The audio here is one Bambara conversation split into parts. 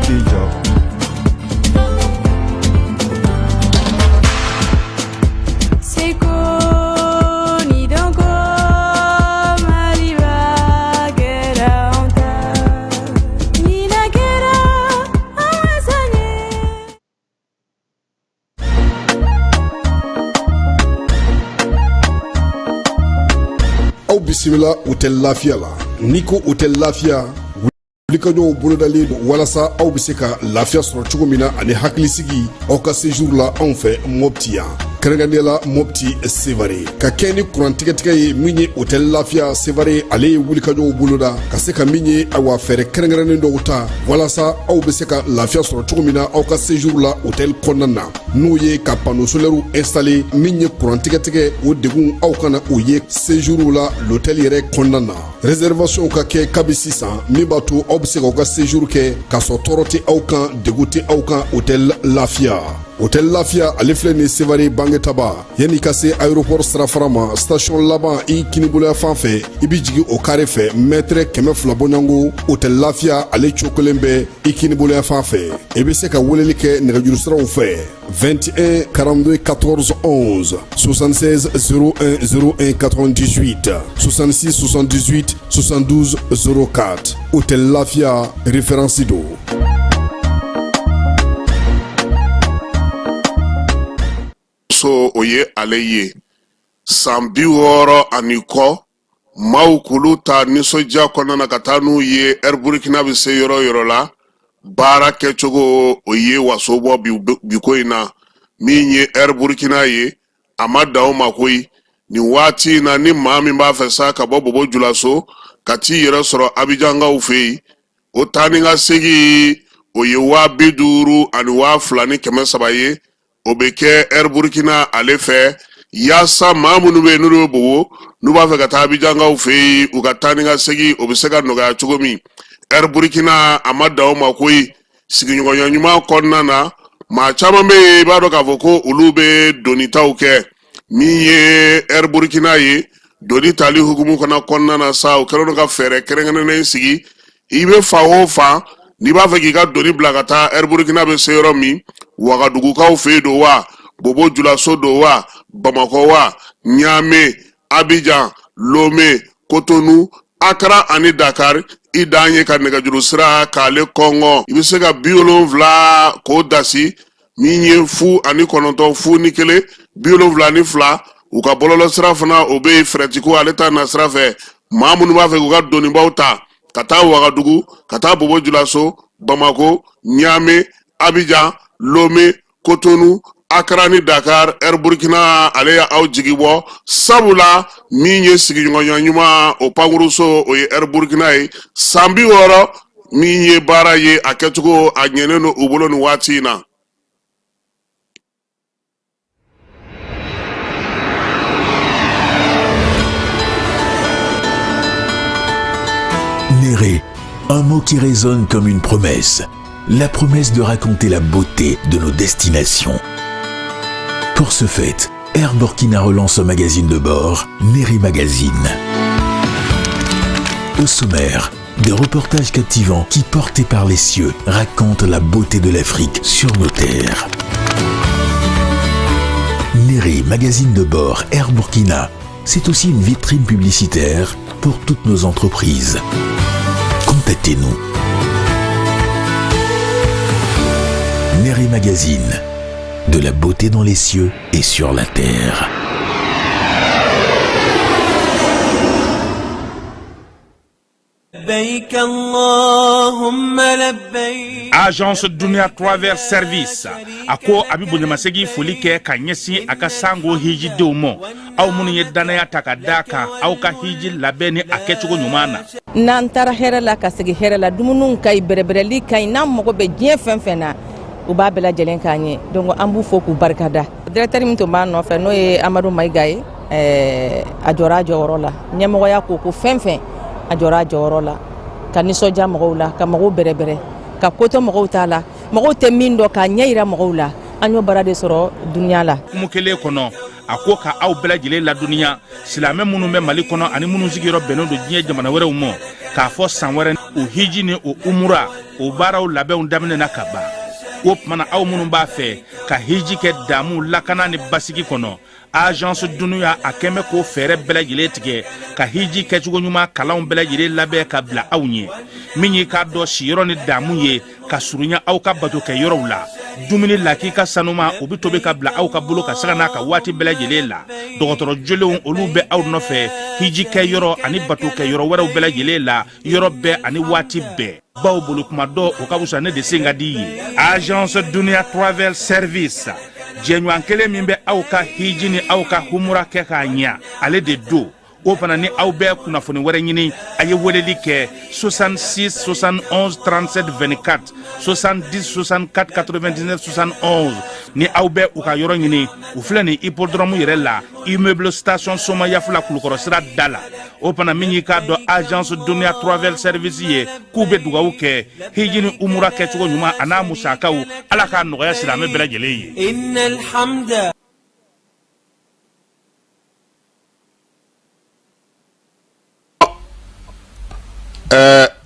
k'i jɔ. Seko ni dɔnko, Maliba kɛra anw ta. Ɲinan kɛra an ka san ye. Aw bisimila Hôtel Lafiya la. N'i ko Hôtel Lafiya, wulikajɔw bolodalen don walasa aw bɛ se ka lafiya sɔrɔ cogo min na ani hakilisigi aw ka séjour la anw fɛ Mopti yan, kɛrɛnkɛrɛnnenya la Mopti Sevare. Ka kɛ ni kurantigɛtigɛ ye, min ye Hôtel Lafiya Sevare, ale ye wulikajɔw boloda ka se ka min ye, awa, fɛɛrɛ kɛrɛnkɛrɛnnen dɔw ta walasa aw bɛ se ka lafiya sɔrɔ cogo min na aw ka séjour la hôtel kɔnɔna na, n'o ye ka panneau solaire installé. Min ye kurantigɛtigɛ, o degun aw kana o ye séjour la l'hôtel yɛrɛ kɔnɔna na. Réservation ka kɛ kabi sisan, min b'a to aw bɛ se k'aw ka séjour kɛ k'a sɔrɔ tɔɔrɔ tɛ aw kan, degun tɛ aw kan. Hôtel Lafiya, Hôtel Lafiya, ale filɛ nin Sevare Bangetaba, yanni ka se aéroport sirafara ma, station laban i kiniboloya fan fɛ, i bɛ jigin o carré fɛ, mètre 200 bɔɲɔgɔnko, Hôtel Lafiya ale cokolen bɛ i kiniboloya fan fɛ. I bɛ se ka weleli kɛ nɛgɛjuru siraw fɛ: 21 42 14 11, 76 01 01 98, 66 78 72 04. Hôtel Lafiya, référence don. So o ye ale ye san 60 ani kɔ, maaw k'olu ta nisɔndiya kɔnɔna na ka taa n'u ye. Air Burkina bɛ se yɔrɔ o yɔrɔ la, baara kɛcogo o ye waso bɔ bi ko in na. Min ye Air Burkina ye, a ma dan o ma koyi. Nin waati in na, ni maa min b'a fɛ sa ka bɔ Bobo Julaso ka t'i yɛrɛ sɔrɔ Abijankaw fɛ yen, o taa ni ka segin, o ye 50 2,300 ye. O bɛ kɛ Air Burkina ale fɛ, yaasa maa minnu bɛ yen, n'olu bɛ Bobo, n'u b'a fɛ ka taa Abijankaw fɛ yen, u ka taa ni ka segin, o bɛ se ka nɔgɔya cogo min. Air Burkina, a ma dan o ma koyi. Sigiɲɔgɔnya ɲuman kɔnɔna na, maa caman bɛ yen, i b'a dɔn k'a fɔ ko olu bɛ donitaw kɛ. Min ye Air Burkina ye, doni tali hukumu fana kɔnɔna na sa, o kɛlen don ka fɛɛrɛ kɛrɛnkɛrɛnnen sigi. I bɛ fan o fan, n'i b'a fɛ k'i ka doni bila ka taa Air Burkina bɛ se yɔrɔ min, Wagadugukaw fɛ yen don wa, Bobo Julaso don wa, Bamakɔ wa, Ɲame, Abijan, Lome, Kotonu, Akara ani Dakar, i dan ye ka nɛgɛjuru sira k'ale kɔngɔ. I bɛ se ka 70 k'o dasi, min ye 09 01 72. U ka bɔlɔlɔ sira fana, o bɛ yen. Fɛrɛtiko ale ta na sira fɛ, maa minnu b'a fɛ k'u ka donibaw ta ka taa Wagadugu, ka taa Bobo Julaso, Bamako, Ɲame, Abijan, Lome, Kotonu, Akara ni Dakar, Air Burkina ale y'aw jigi bɔ, sabula min ye sigiɲɔgɔnya ɲuman, o pankuruso, o ye Air Burkina ye. San 60 min ye baara ye, a kɛcogo a ɲɛnen don u bolo nin waati in na. Néré, un mot qui résonne comme une promesse. La promesse de raconter la beauté de nos destinations. Pour ce fait, Air Burkina relance un magazine de bord, Néré Magazine. Au sommaire, des reportages captivants qui, portés par les cieux, racontent la beauté de l'Afrique sur nos terres. Néré, magazine de bord Air Burkina, c'est aussi une vitrine publicitaire pour toutes nos entreprises. Contactez-nous. Néré Magazine, de la beauté dans les cieux et sur la terre. لبيك اللهم لبيك. Agence Dunia Travel Service a ko a bɛ bonyamasegin foli kɛ ka ɲɛsin a ka sango hijidenw ma, aw minnu ye dannaya ta ka da kan aw ka hiji labɛn ni a kɛcogo ɲuman na. N'an taara hɛrɛ la ka segin hɛrɛ la, dumuniw ka ɲi, bɛrɛbɛrɛli ka ɲi, n'an mago bɛ diɲɛ fɛn fɛn na, u b'a bɛɛ lajɛlen k'an ye. Donc an b'u fo k'u barikada. Directeur min tun b'an nɔfɛ, n'o ye Amadu Mayiga ye, a jɔra a jɔyɔrɔ la. Ɲɛmɔgɔya ko ko fɛn fɛn, a jɔra a jɔyɔrɔ la ka nisɔndiya mɔgɔw la, ka mɔgɔw bɛrɛbɛrɛ, ka kotɔ mɔgɔw t'a la, mɔgɔw tɛ min dɔn, k'a ɲɛ yira mɔgɔw la. An y'o baara de sɔrɔ duniya la. Kumu kelen kɔnɔ, a ko ka aw bɛɛ lajɛlen ladɔnniya, silamɛ minnu bɛ Mali kɔnɔ ani minnu sigiyɔrɔ bɛnnen don diɲɛ jamana wɛrɛw ma, k'a fɔ san wɛrɛ o hiji ni o umura. O baaraw labɛnw daminɛna ka ban. O tuma na, aw minnu b'a fɛ ka hiji kɛ damu, lakana ni basigi kɔnɔ, Agence Dunuya a kɛn bɛ k'o fɛɛrɛ bɛɛ lajɛlen tigɛ ka hiji kɛcogo ɲuman kalanw bɛɛ lajɛlen labɛn ka bila aw ɲɛ. Min y'i k'a dɔn siyɔrɔ ni damu ye ka surunya aw ka batokɛ yɔrɔw la, dumuni lakika sanuma, o bɛ tobi ka bila aw ka bolo ka sanga n'a ka waati bɛɛ lajɛlen la. Dɔgɔtɔrɔ jolenw, olu bɛ aw nɔfɛ hiji kɛ yɔrɔ ani batokɛ yɔrɔ wɛrɛw bɛɛ lajɛlen la, yɔrɔ bɛɛ ani waati bɛɛ. Baw bolo kuma dɔ, o ka fisa ne de sen ka di ye. Agence Dunia Travel Service, jɛɲɔgɔn kelen min bɛ aw ka hiji ni aw ka humura kɛ k'a ɲa, ale de don. O fana ni aw bɛ kunnafoni wɛrɛ ɲini, a ye weleli kɛ 66 71 37 24, 70 64 99 71. Ni aw bɛ u ka yɔrɔ ɲini, u filɛ nin hippodrome yɛrɛ la, immeuble station Somayafula, Kulukɔrɔ sira da la. O fana, min y'i k'a dɔn Agence Dunia Travel Service ye, k'u bɛ dugawu kɛ hiji ni umura kɛcogo ɲuman a n'a musakaw, Ala k'a nɔgɔya silamɛ bɛɛ lajɛlen ye.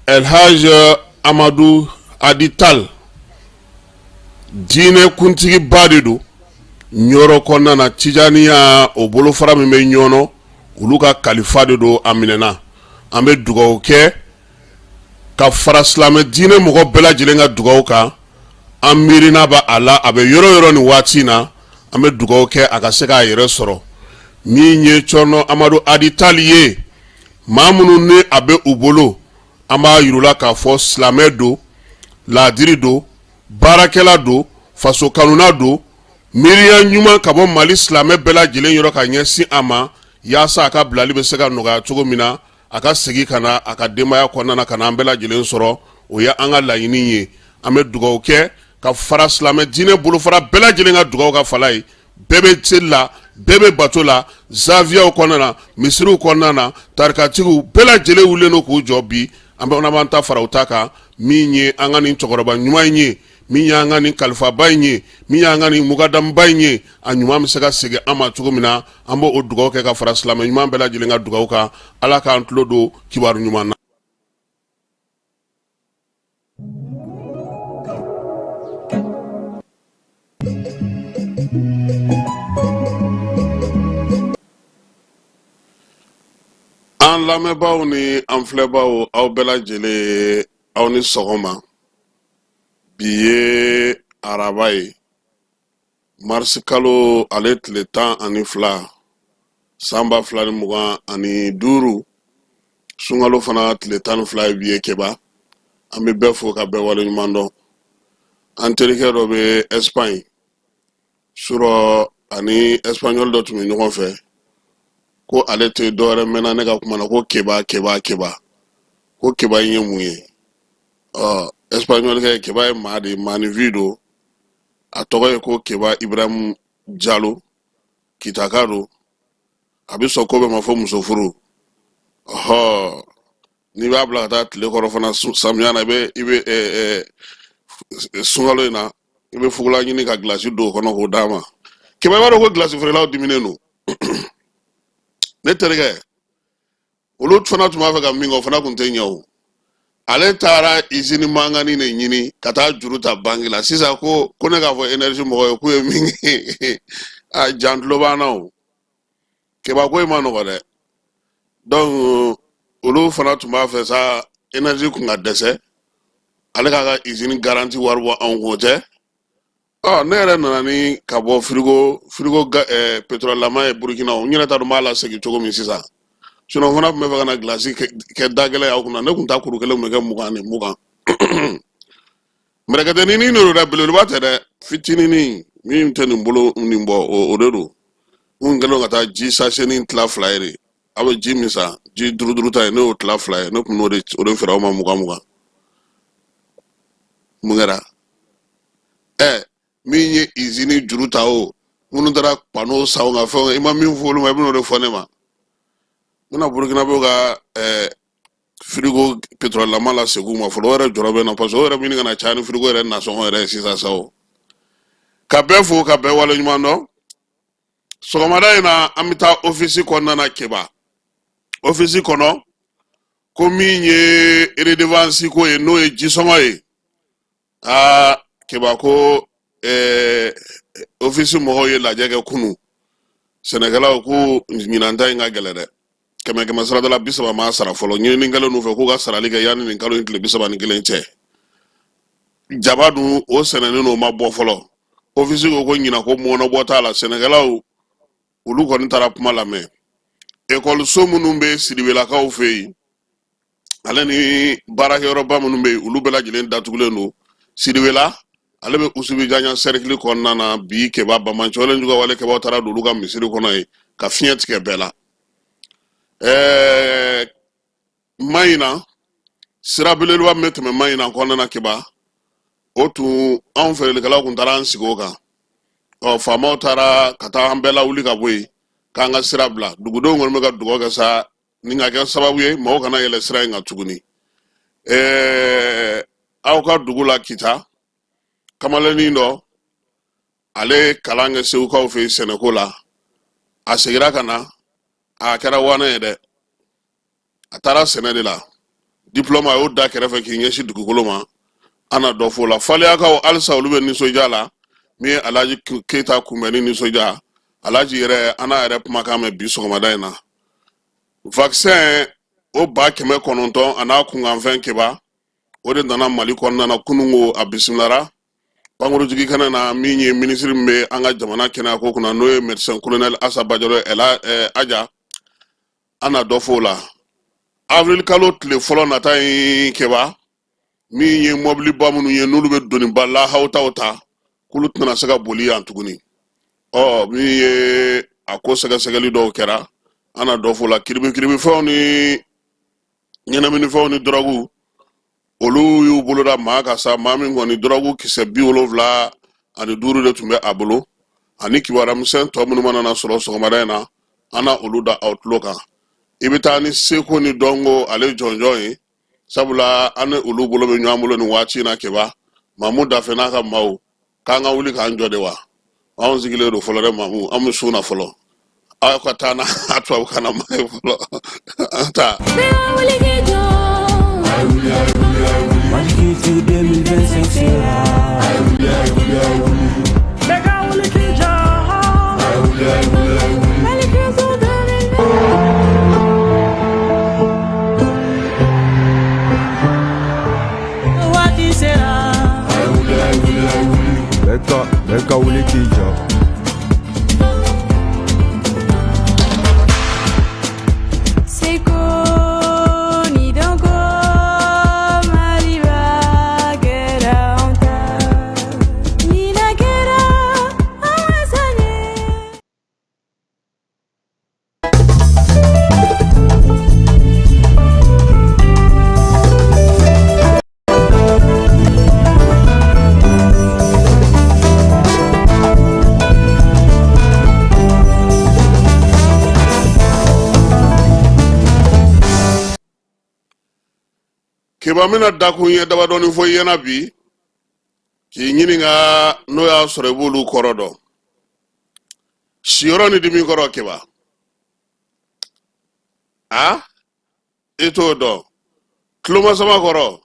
Elhaj Amadu Adi Tal, diinɛ kuntigiba de don Ɲɔrɔ kɔnɔna na. Tijaniya, o bolofara min bɛ Ɲɔnɔ, olu ka kalifa de don. A minɛna. An bɛ dugawu kɛ ka fara silamɛ diinɛ mɔgɔ bɛɛ lajɛlen ka dugawu kan. An miirina b'a a la, a bɛ yɔrɔ yɔrɔ nin waati in na. An bɛ dugawu kɛ a ka se k'a yɛrɛ sɔrɔ. Min ye Cɔrɔnɔ Amadu Adi Tali ye, maa minnu ni a bɛ u bolo, an b'a yir'u la k'a fɔ silamɛ don, laadiri don, baarakɛla don, faso kanuna don. Miiriya ɲuman ka bɔ Mali silamɛ bɛɛ lajɛlen yɔrɔ ka ɲɛsin a ma, yaasa a ka bilali bɛ se ka nɔgɔya cogo min na, a ka segin ka na a ka denbaya kɔnɔna na, ka na an bɛɛ lajɛlen sɔrɔ. O ye an ka laɲini ye. An bɛ dugawu kɛ ka fara silamɛ diinɛ bolofara bɛɛ lajɛlen ka dugawu ka fala ye. Bɛɛ bɛ seli la, bɛɛ bɛ bato la, zawiyaw kɔnɔna na, misiriw kɔnɔna na, tarikatigiw bɛɛ lajɛlen wulilen don k'u jɔ bi. An bɛ b'an ta fara u ta kan. Min ye an ka nin cɛkɔrɔba ɲuman in ye, min y'an ka nin kalifaba in ye, min y'an ka nin mukadamuba in ye, a ɲuman bɛ se ka segin an ma cogo min na, an b'o dugawu kɛ ka fara silamɛ ɲuman bɛɛ lajɛlen ka dugawu kan. Ala k'an tulo don kibaru ɲuman na. An lamɛnbaaw ni an filɛbaaw, aw bɛɛ lajɛlen, aw ni sɔgɔma. Bi ye araba ye, marisi kalo ale tile 12, san 2025, sunkalo fana tile 12 ye bi ye. Keba, an bɛ bɛɛ fo ka bɛɛ waleɲuman dɔn. An terikɛ dɔ bɛ Espagne surɔ, ani espagnol dɔ tun bɛ ɲɔgɔn fɛ, ko ale tɛ dɔwɛrɛ mɛnna ne ka kuma na ko Keba, Keba, Keba. Ko Keba in ye mun ye? Ɔ, espagnol kɛ, Keba ye maa de ye, maaninfin don. A tɔgɔ ye ko Keba Ibrahim Jalo, Kitaka don. A bɛ sɔn ko bɛɛ ma fo muso furu. Ɔhɔ, n'i b'a bila ka taa tile kɔrɔ fana samiya na, i bɛ sunkalo in na, i bɛ fugulan ɲini ka gilasi don o kɔnɔ k'o d'a ma. Keba, i b'a dɔn ko gilasi feerelaw diminen don, ne terikɛ. Olu fana tun b'a fɛ ka min kɛ, o fana tun tɛ ɲɛ. O ale taara izini mankanni de ɲini ka taa juru ta banki la sisan, ko ne k'a fɔ énergie mɔgɔ ye k'u ye min kɛ, a jan tulo b'an na. O Keba, ko in ma nɔgɔ dɛ. Donc olu fana tun b'a fɛ sa, énergie kun ka dɛsɛ, ale k'a ka izini garanti wari bɔ anw kun, o tɛ. Ɔ, ne yɛrɛ nana ni ka bɔ frigo pétrole ye Burukina. O n yɛrɛ t'a dɔn n b'a lasegin cogo min sisan. Sinon fana tun bɛ fɛ ka na gilasi kɛ da gɛlɛn y'aw kunna. Ne tun ta kuru kelen tun bɛ kɛ 20 ni 20. Mɛrɛkɛtɛninin de don dɛ, belebeleba tɛ dɛ, fitininin min tɛ nin bolo nin bɔ, o de don. N kun kɛlen don ka taa ji sachet tila fila ye de. Aw bɛ ji min san, ji duuru duuru ta ye, ne y'o tila fila ye. Ne tun b'o de o de feere aw ma 20 20. Mun kɛra? Ɛ, min ye izini juru ta, o minnu taara panneau san o ka fɛnw, i ma min fɔ olu ma, i bɛn'o de fɔ ne ma. N bɛna Burukinabew ka frigo pétrole-lama lasegin u ma fɔlɔ. O yɛrɛ jɔrɔ bɛ n na, parce que o yɛrɛ bɛ ɲini ka na caya ni frigo yɛrɛ nasɔngɔ yɛrɛ ye sisan sa. O ka bɛɛ fo ka bɛɛ waleɲuman dɔn. Sɔgɔmada in na, an bɛ taa ofisi kɔnɔna na. Keba, ofisi kɔnɔ, ko min ye redevance ko ye, n'o ye jisɔngɔ ye. Aa Keba, ko ofisi mɔgɔw ye lajɛ kɛ kunu. Sɛnɛkɛlaw ko ɲinan ta in ka gɛlɛn dɛ, kɛmɛ kɛmɛ sarada la 30 ma sara fɔlɔ. Ɲinini kɛlen n'u fɛ k'u ka sarali kɛ yanni nin kalo in tile 31 cɛ. Jaba dun, o sɛnɛnen n'o ma bɔ fɔlɔ. Ofisi ko ko ɲinan ko mɔnɔbɔ t'a la. Sɛnɛkɛlaw olu kɔni taara kuma lamɛn. Ekɔliso minnu bɛ Sidibelakaw fɛ yen, ale ni baarakɛyɔrɔba minnu bɛ yen, olu bɛɛ lajɛlen datugulen don. Sidibela, ale bɛ Usubi Jaɲa sɛrikili kɔnɔna na bi. Keba, banbaanciwale jugu wale kɛbaw taara don olu ka misiri kɔnɔ yen ka fiɲɛ tigɛ bɛɛ la. Mayina, sira belebeleba min bɛ tɛmɛ Mayina kɔnɔna na, Keba, o tun anw feerelikɛlaw kun taara an sigi o kan. Ɔ faamaw taara ka taa an bɛɛ lawuli ka bɔ yen k'an ka sira bila. Dugudenw kɔni bɛ ka dugawu kɛ sa, nin ka kɛ sababu ye maaw kana yɛlɛ sira in kan tuguni. Aw ka dugu la Kita, kamalennin dɔ, ale ye kalan kɛ Segukaw fɛ yen sɛnɛko la. A segira ka na, a kɛra wanɛ ye dɛ. A taara sɛnɛ de la, diplôme a y'o da kɛrɛfɛ k'i ɲɛsin dugukolo ma. An na dɔ f'o la. Faliyakaw halisa olu bɛ nisɔndiya la. Min ye Alhaji Keyita kunbɛnni nisɔndiya, Alhaji yɛrɛ, an n'a yɛrɛ kumakan mɛn bi sɔgɔmada in na. Vaccin o 900,000 a n'a kunkanfɛn, Keba, o de nana Mali kɔnɔna na kununko. A bisimilara pankurujigi kɛnɛ na. Min ye minisiri min bɛ an ka jamana kɛnɛyako kunna, n'o ye médecin colonel Asa Bajalo ɛla Aja, an na dɔ f'o la. Avril kalo tile fɔlɔ nata in, Keba, min ye mɔbiliba minnu ye n'olu bɛ doniba lahawutaw ta, k'olu tɛna se ka boli yan tuguni. Ɔ min ye a ko sɛgɛsɛgɛli dɔw kɛra, an na dɔ f'o la. Kiribikiribifɛnw ni ɲɛnaminifɛnw ni dɔrɔgu, olu y'u bolo da maa kan sa. Maa min kɔni dɔrɔgu kisɛ 75 de tun bɛ a bolo, ani kibaruya misɛn tɔ minnu mana na sɔrɔ sɔgɔmada in na, an na olu da aw tulo kan. I bɛ taa ni seko ni dɔnko ale jɔnjɔn ye, sabula an ni olu bolo bɛ ɲɔgɔn bolo nin waati in na. Keba, Mamu Dafe n'a ka maaw k'an ka wuli k'an jɔ de wa? Anw sigilen don fɔlɔ dɛ, Mamu, an bɛ sun na fɔlɔ. Aw ka taa n'a a tubabukan na maa ye fɔlɔ, an taa. Mali Culture 2025 sera. Bɛɛ ka wuli k'i jɔ. Mali Culture 2025. Waati sera. Bɛɛ ka wuli k'i jɔ. Seko ni dɔnko, Maliba kɛra anw ta. Ɲinan kɛra an ka san ye. Keba, n bɛna dakun ɲɛ dabadɔɔni fɔ i ɲɛna bi k'i ɲininka n'o y'a sɔrɔ i b'olu kɔrɔ dɔn. Siyɔrɔ ni dimi kɔrɔ, Keba, a i t'o dɔn. Tulomasama kɔrɔ,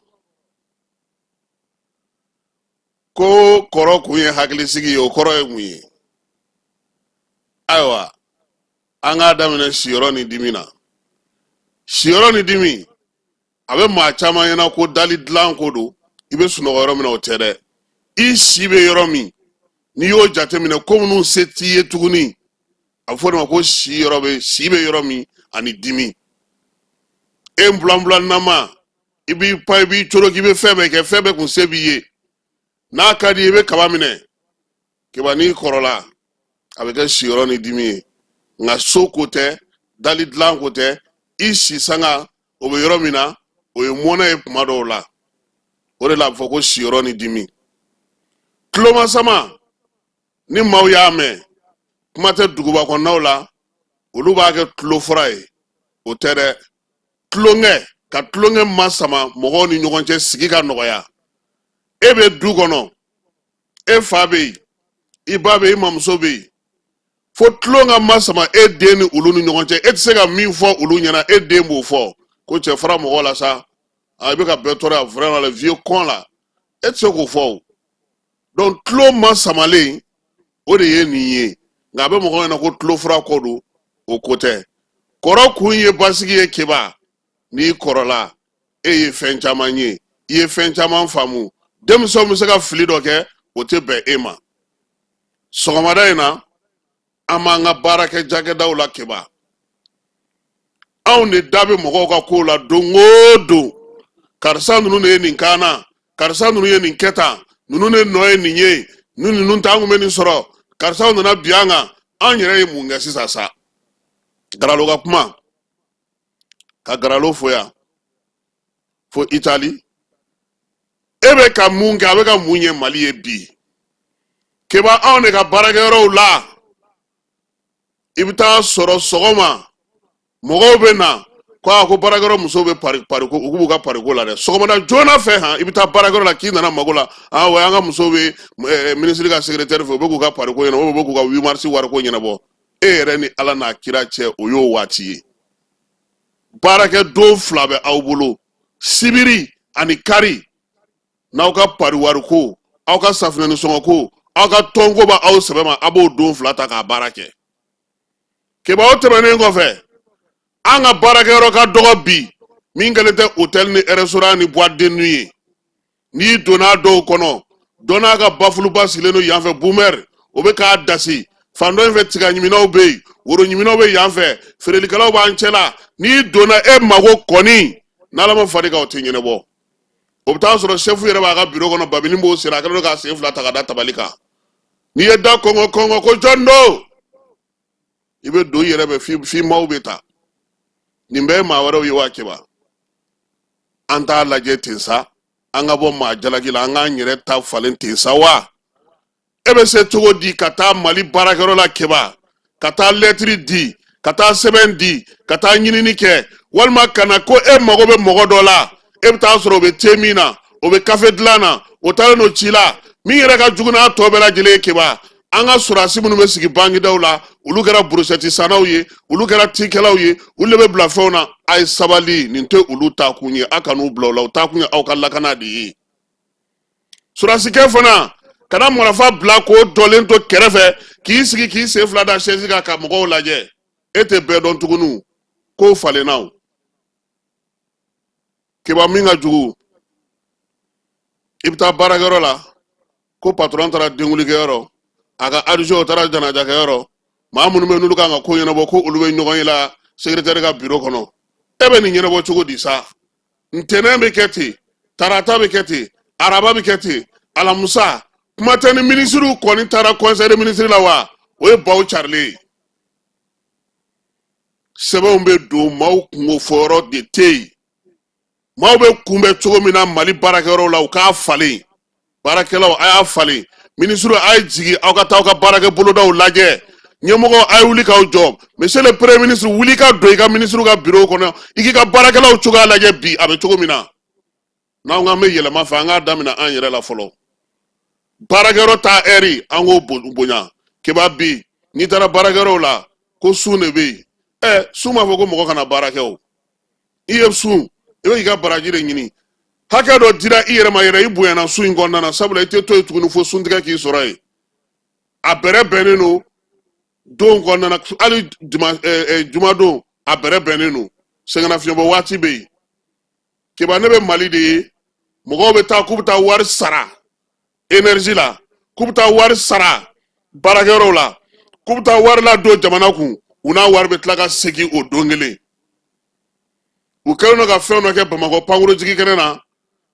ko kɔrɔ kun ye hakilisigi ye, o kɔrɔ ye mun ye? Ayiwa, an k'a daminɛ siyɔrɔ ni dimi na. Siyɔrɔ ni dimi, a bɛ maa caman ɲɛna ko dali dilan ko don, i bɛ sunɔgɔ yɔrɔ min na. O tɛ dɛ. I si bɛ yɔrɔ min, n'i y'o jateminɛ, ko minnu se t'i ye tuguni, a bɛ fɔ o de ma ko si yɔrɔ bɛ, si bɛ yɔrɔ min ani dimi. E bulanbulanama, i b'i pan, i b'i coro k'i bɛ fɛn bɛɛ kɛ, fɛn bɛɛ kun se b'i ye. N'a ka di i ye, i bɛ kaba minɛ. Keba, n'i kɔrɔla, a bɛ kɛ siyɔrɔ ni dimi ye. Nka so ko tɛ, dali dilan ko tɛ, i si sanga o bɛ yɔrɔ min na, o ye mɔnɛ ye kuma dɔw la. O de la a bɛ fɔ ko siyɔrɔ ni dimi. Tulomasama, ni maaw y'a mɛn, kuma tɛ duguba kɔnɔnaw la, olu b'a kɛ tulofura ye. O tɛ dɛ. Tulonkɛ, ka tulonkɛ masama mɔgɔw ni ɲɔgɔn cɛ, sigi ka nɔgɔya. E bɛ du kɔnɔ, e fa bɛ yen, i ba bɛ yen, i mamuso bɛ yen, fo tulon ka masama e den ni olu ni ɲɔgɔn cɛ. E tɛ se ka min fɔ olu ɲɛna, e den b'o fɔ ko cɛ fara mɔgɔ la sa, a i bɛ ka bɛɛ tɔɔrɔ yan, vraiment, le vieux con la. E tɛ se k'o fɔ o. Donc tulo ma samalen, o de ye nin ye. Nka a bɛ mɔgɔ ɲɛna ko tulo fura ko don, o ko tɛ. Kɔrɔ kun ye basigi ye. Keba, n'i kɔrɔla, e ye fɛn caman ye, i ye fɛn caman faamu. Denmisɛnw bɛ se ka fili dɔ kɛ, o tɛ bɛn e ma. Sɔgɔmada in na, an b'an ka baarakɛ cakɛdaw la. Keba, anw de da bɛ mɔgɔw ka kow la don o don. Karisa ninnu de ye nin k'an na, karisa ninnu ye nin kɛ tan, ninnu de nɔ ye nin ye, ni ninnu tɛ, an kun bɛ nin sɔrɔ. Karisaw nana bin an kan, an yɛrɛ ye mun kɛ sisan sa? Garalo ka kuma, ka Garalo fo yan fo Itali. E bɛ ka mun kɛ? A bɛ ka mun ɲɛ Mali ye bi? Keba, anw de ka baarakɛyɔrɔw la, i bɛ taa sɔrɔ sɔgɔma mɔgɔw bɛ na ko a ko baarakɛyɔrɔ musow bɛ pari pariko, u b'u ka pariko la dɛ. Sɔgɔmada joona fɛ han, i bɛ taa baarakɛyɔrɔ la k'i nana mago la. Ah wa, an ka musow bɛ minisiri ka secrétaire fɛ, u bɛ k'u ka pariko ɲɛnabɔ, u bɛ k'u ka 8 mars wariko ɲɛnabɔ. E yɛrɛ ni Ala n'a kira cɛ, o y'o waati ye. Baarakɛ don fila bɛ aw bolo, sibiri ani kari. N'aw ka pari wariko, aw ka safunɛni sɔngɔ ko, aw ka tɔnko bɛ aw sɛbɛ ma, a b'o don fila ta k'a baara kɛ. Keba, o tɛmɛnen kɔfɛ, an ka baarakɛyɔrɔ ka dɔgɔ bi min kɛlen tɛ hôtel ni restaurant ni boîte de nuit ye. N'i donna dɔw kɔnɔ, dɔ n'a ka bafuluba sigilen don yan fɛ, bumɛri o bɛ k'a dasi fan dɔ in fɛ, tiga ɲiminaw bɛ yen, woro ɲiminaw bɛ yan fɛ, feerelikɛlaw b'an cɛ la. N'i donna, e mago kɔni n'Ala ma far'i kan, o tɛ ɲɛnabɔ. O bɛ taa sɔrɔ sɛfu yɛrɛ b'a ka biro kɔnɔ, babini b'o sen, a kɛlen don k'a sen fila ta ka da tabali kan. N'i ye da kɔngɔ kɔngɔ ko jɔn don, i bɛ don i yɛrɛ bɛ f'i maaw bɛ ta. Nin bɛɛ ye maa wɛrɛw ye wa? Keba, an t'a lajɛ ten sa, an ka bɔ maa jalaki la, an k'an yɛrɛ ta falen ten sa wa. E bɛ se cogo di ka taa Mali baarakɛyɔrɔ la, Keba, ka taa lɛtiri di, ka taa sɛbɛn di, ka taa ɲinini kɛ, walima ka na ko e mago bɛ mɔgɔ dɔ la, e bɛ taa sɔrɔ o bɛ te min na, o bɛ kafe dilan na, o taalen don ci la? Min yɛrɛ ka jugu n'a tɔ bɛɛ lajɛlen ye, Keba, an ka sɔrɔdasi minnu bɛ sigi bangidaw la, olu kɛra burusɛti sannaw ye, olu kɛra tikɛlaw ye, olu de bɛ bila fɛnw na. A ye sabali, nin tɛ olu taakun ye. A kan'u bila o la, o taakun ye aw ka lakana de ye. Sɔrɔdasikɛ fana kana marafa bila k'o dɔlen to kɛrɛfɛ, k'i sigi k'i sen fila da sɛsi kan ka mɔgɔw lajɛ. E tɛ bɛɛ dɔn tuguni, k'o falenna o. Keba, min ka jugu, i bɛ taa baarakɛyɔrɔ la ko patɔrɔn taara denkulikɛyɔrɔ, a ka adjoint taara janajakɛyɔrɔ, maa minnu bɛ n'olu kan ka ko ɲɛnabɔ, ko olu bɛ ɲɔgɔn ye la secrétaire ka biro kɔnɔ. E bɛ nin ɲɛnabɔ cogo di sa? Ntɛnɛn bɛ kɛ ten, tarata bɛ kɛ ten, araba bɛ kɛ ten, alamusa kuma tɛ. Ni minisiriw kɔni taara conseil des ministres la wa, o ye baw carilen ye. Sɛbɛnw bɛ don, maaw kunko fɔyɔrɔ de tɛ yen. Maaw bɛ kunbɛn cogo min na Mali baarakɛyɔrɔw la, u k'a falen. Baarakɛlaw, a y'a falen. Minisiriw, a ye jigin, aw ka taa aw ka baarakɛ bolodaw lajɛ. Ɲɛmɔgɔ, a ye wuli k'aw jɔ. Monsieur le premier ministre, wuli ka don i ka minisiriw ka biro kɔnɔ, i k'i ka baarakɛlaw cogoya lajɛ bi, a bɛ cogo min na. N'anw k'an bɛ yɛlɛma fɛ, an k'a daminɛ an yɛrɛ la fɔlɔ. Baarakɛyɔrɔ ta ɛri, an k'o bonya. Keba, bi n'i taara baarakɛyɔrɔw la, ko sun de bɛ yen. Ɛ, sun b'a fɔ ko mɔgɔ kana baara kɛ o. I ye sun, i bɛ k'i ka baraji de ɲini. Hakɛ dɔ dira i yɛrɛ ma yɛrɛ, i bonyana sun in kɔnɔna na, sabula i tɛ to yen tuguni fo suntigɛ k'i sɔrɔ yen. A bɛrɛ bɛnnen don don kɔnɔna na, hali jumadon a bɛrɛ bɛnnen don, sɛgɛnnafiɲɛbɔ waati bɛ yen. Keba, ne bɛ Mali de ye, mɔgɔw bɛ taa k'u bɛ taa wari sara énergie la, k'u bɛ taa wari sara baarakɛyɔrɔw la, k'u bɛ taa wari ladon jamana kun, u n'a wari bɛ tila ka segin o don kelen. U kɛlen don ka fɛn dɔ kɛ Bamakɔ pankurujigi kɛnɛ na.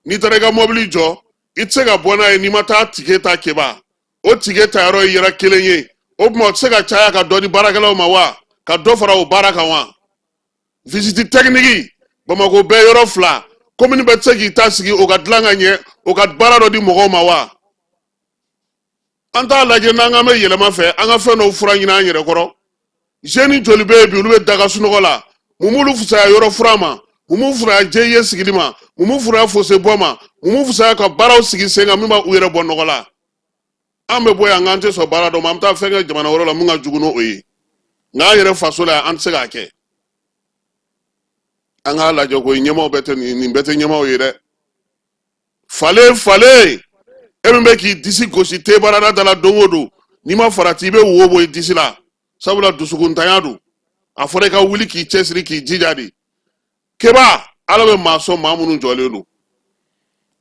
N'i taara i ka mɔbili jɔ, i tɛ se ka bɔ n'a ye n'i ma taa tike ta. Keba, o tike tayɔrɔ ye yɔrɔ kelen ye. O tuma, o tɛ se ka caya ka dɔ di baarakɛlaw ma wa, ka dɔ fara o baara kan wa? Visite technique Bamakɔ bɛɛ yɔrɔ fila, commune bɛɛ tɛ se k'i ta sigi, o ka dilan ka ɲɛ, o ka baara dɔ di mɔgɔw ma wa? An t'a lajɛ n'an k'an bɛ yɛlɛma fɛ, an ka fɛn dɔw fura ɲini an yɛrɛ kɔrɔ. Jeunes joli bɛ yen bi, olu bɛ daga sunɔgɔ la? Mun b'olu fisaya yɔrɔ fura ma? Mun b'u fisaya GIE sigili ma? Mun b'u fisaya fossé bɔ ma? Mun b'u fisaya ka baaraw sigi sen kan min b'u yɛrɛ bɔ nɔgɔ la? An bɛ bɔ yan k'an tɛ sɔn baara dɔ ma, an bɛ taa fɛn kɛ jamana wɛrɛ la mun ka jugu n'o ye. Nka an yɛrɛ faso la yan, an tɛ se k'a kɛ. An k'a lajɛ koyi, ɲɛmaaw bɛɛ tɛ nin bɛɛ tɛ ɲɛmaaw ye dɛ. Falen falen, e min bɛ k'i disi gosi tebarada da la don o don, n'i ma farati i bɛ wo bɔ i disi la, sabula dusukuntanya don. A fɔra i ka wuli k'i cɛsiri k'i jija de. Keba, Ala bɛ maa sɔn maa minnu jɔlen don.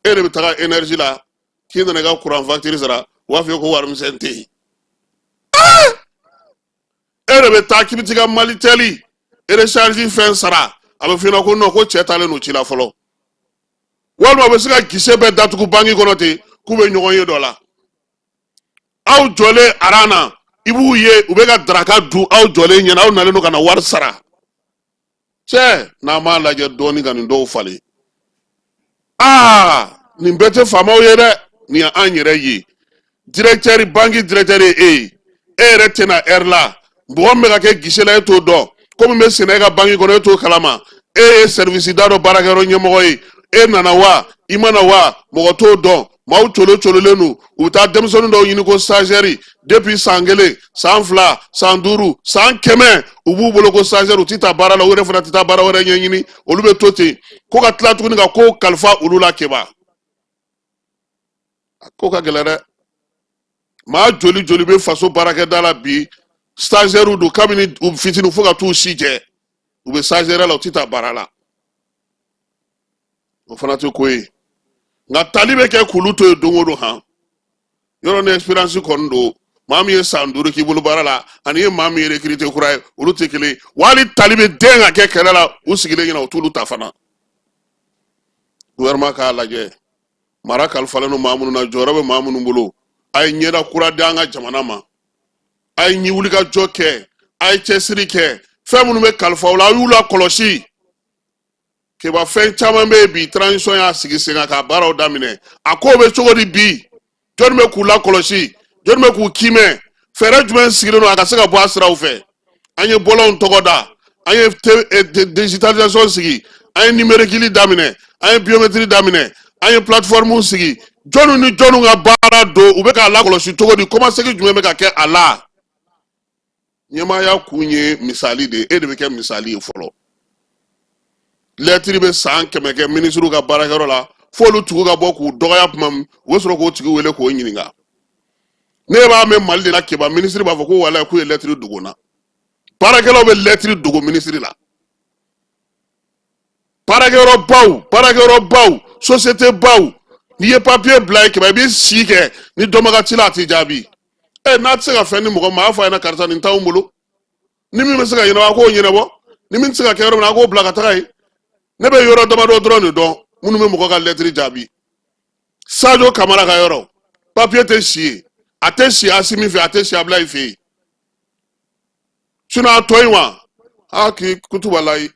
E de bɛ taga énergie la k'i nana i ka kuran facture sara, u b'a fɔ i ye ko warimisɛn tɛ yen. E de bɛ taa k'i bɛ t'i ka Malitel recharge fɛn sara, a bɛ f'i ɲɛna ko non, ko cɛ taalen don ci la fɔlɔ. Walima u bɛ se ka guichet bɛɛ datugu banki kɔnɔ ten k'u bɛ ɲɔgɔn ye dɔ la. Aw jɔlen aran na, i b'u ye u bɛ ka daraka dun aw jɔlen ɲɛna, aw nalen don ka na wari sara. Cɛ, n'an m'a lajɛ dɔɔni ka nin dɔw falen, aa, nin bɛɛ tɛ faamaw ye dɛ, nin ye an yɛrɛ ye. Directeur, banki directeur ye e ye, e yɛrɛ tɛ na heure la, mɔgɔ min bɛ ka kɛ guichet la e t'o dɔn, ko min bɛ senna e ka banki kɔnɔ e t'o kalama. E ye service da dɔ baarakɛyɔrɔ ɲɛmɔgɔ ye, e nana wa i ma na wa, mɔgɔ t'o dɔn. Maaw colo cololen don, u bɛ taa denmisɛnnin dɔw ɲini ko stagiaire depuis san 1, san 2, san 5, san 100, u b'u bolo ko stagiaire, u tɛ taa baara la, u yɛrɛ fana tɛ taa baara wɛrɛ ɲɛɲini, olu bɛ to ten ko ka tila tuguni ka kow kalifa olu la. Keba, a ko ka gɛlɛn dɛ. Maa joli joli bɛ faso baarakɛda la bi, stagiaire don kabini u fitinin fo ka t'u si jɛ, u bɛ stagiaire la, u tɛ taa baara la. O fana tɛ ko ye, nka tali bɛ kɛ k'olu to yen don o don. Han, yɔrɔ ni expérience kɔni don, maa min ye san 5 k'i bolo baara la ani ye maa min ye recruté kura ye, olu tɛ kelen ye. Wa hali tali bɛ den ka kɛ kɛlɛ la u sigilen ɲɛna, u t'olu ta fana. Gouvernement k'a lajɛ, mara kalifalen don maa minnu na, jɔyɔrɔ bɛ maa minnu bolo, a ye ɲɛda kura di an ka jamana ma, a ye ɲi wulikajɔ kɛ, a ye cɛsiri kɛ, fɛn minnu bɛ kalifa aw la, aw y'u lakɔlɔsi. Keba, fɛn caman bɛ yen bi, transition y'a sigi sen kan k'a baaraw daminɛ, a kow bɛ cogo di bi? Jɔnni bɛ k'u lakɔlɔsi? Jɔnni bɛ k'u kiimɛ? Fɛɛrɛ jumɛn sigilen don a ka se ka bɔ a siraw fɛ? An ye bɔlɔnw tɔgɔ da, an ye digitalisation sigi, an ye numérique daminɛ, an ye biométrie daminɛ, an ye plateforme sigi. Jɔnni ni jɔnni ka baara don? U bɛ k'a lakɔlɔsi cogo di? Kɔmasegin jumɛn bɛ ka kɛ a la? Ɲɛmaaya kun ye misali de ye, e de bɛ kɛ misali ye fɔlɔ. Lɛtiri bɛ san 100 kɛ minisiriw ka baarakɛyɔrɔ la, f'olu tigiw ka bɔ k'u dɔgɔya tuma min, u bɛ sɔrɔ k'o tigi wele k'o ɲininka. Ne b'a mɛn Mali de la, Keba, minisiri b'a fɔ ko walayi k'u ye lɛtiri dogo n na. Baarakɛlaw bɛ lɛtiri dogo minisiri la. Baarakɛyɔrɔbaw, baarakɛyɔrɔbaw, société baw, n'i ye papiye bila yen, Keba, i bɛ si kɛ ni dɔnbaga t'i la, a t'i jaabi. Ɛ, n'a tɛ se ka fɛn di mɔgɔ ma, a fɔ a ɲɛna karisa, nin t'anw bolo. Ni min bɛ se ka ɲɛnabɔ, a k'o ɲɛnabɔ. Ni min tɛ se ka kɛ yɔrɔ min na, a k'o bila ka taga yen. Ne bɛ yɔrɔ damadɔ dɔrɔn de dɔn minnu bɛ mɔgɔ ka lɛtiri jaabi. Sajo Kamara ka yɔrɔ, papiye tɛ si yen, a tɛ si Asimi fɛ, a tɛ si Abulayi fɛ yen. Sinon a tɔ in wa, a k'i kutubalayi.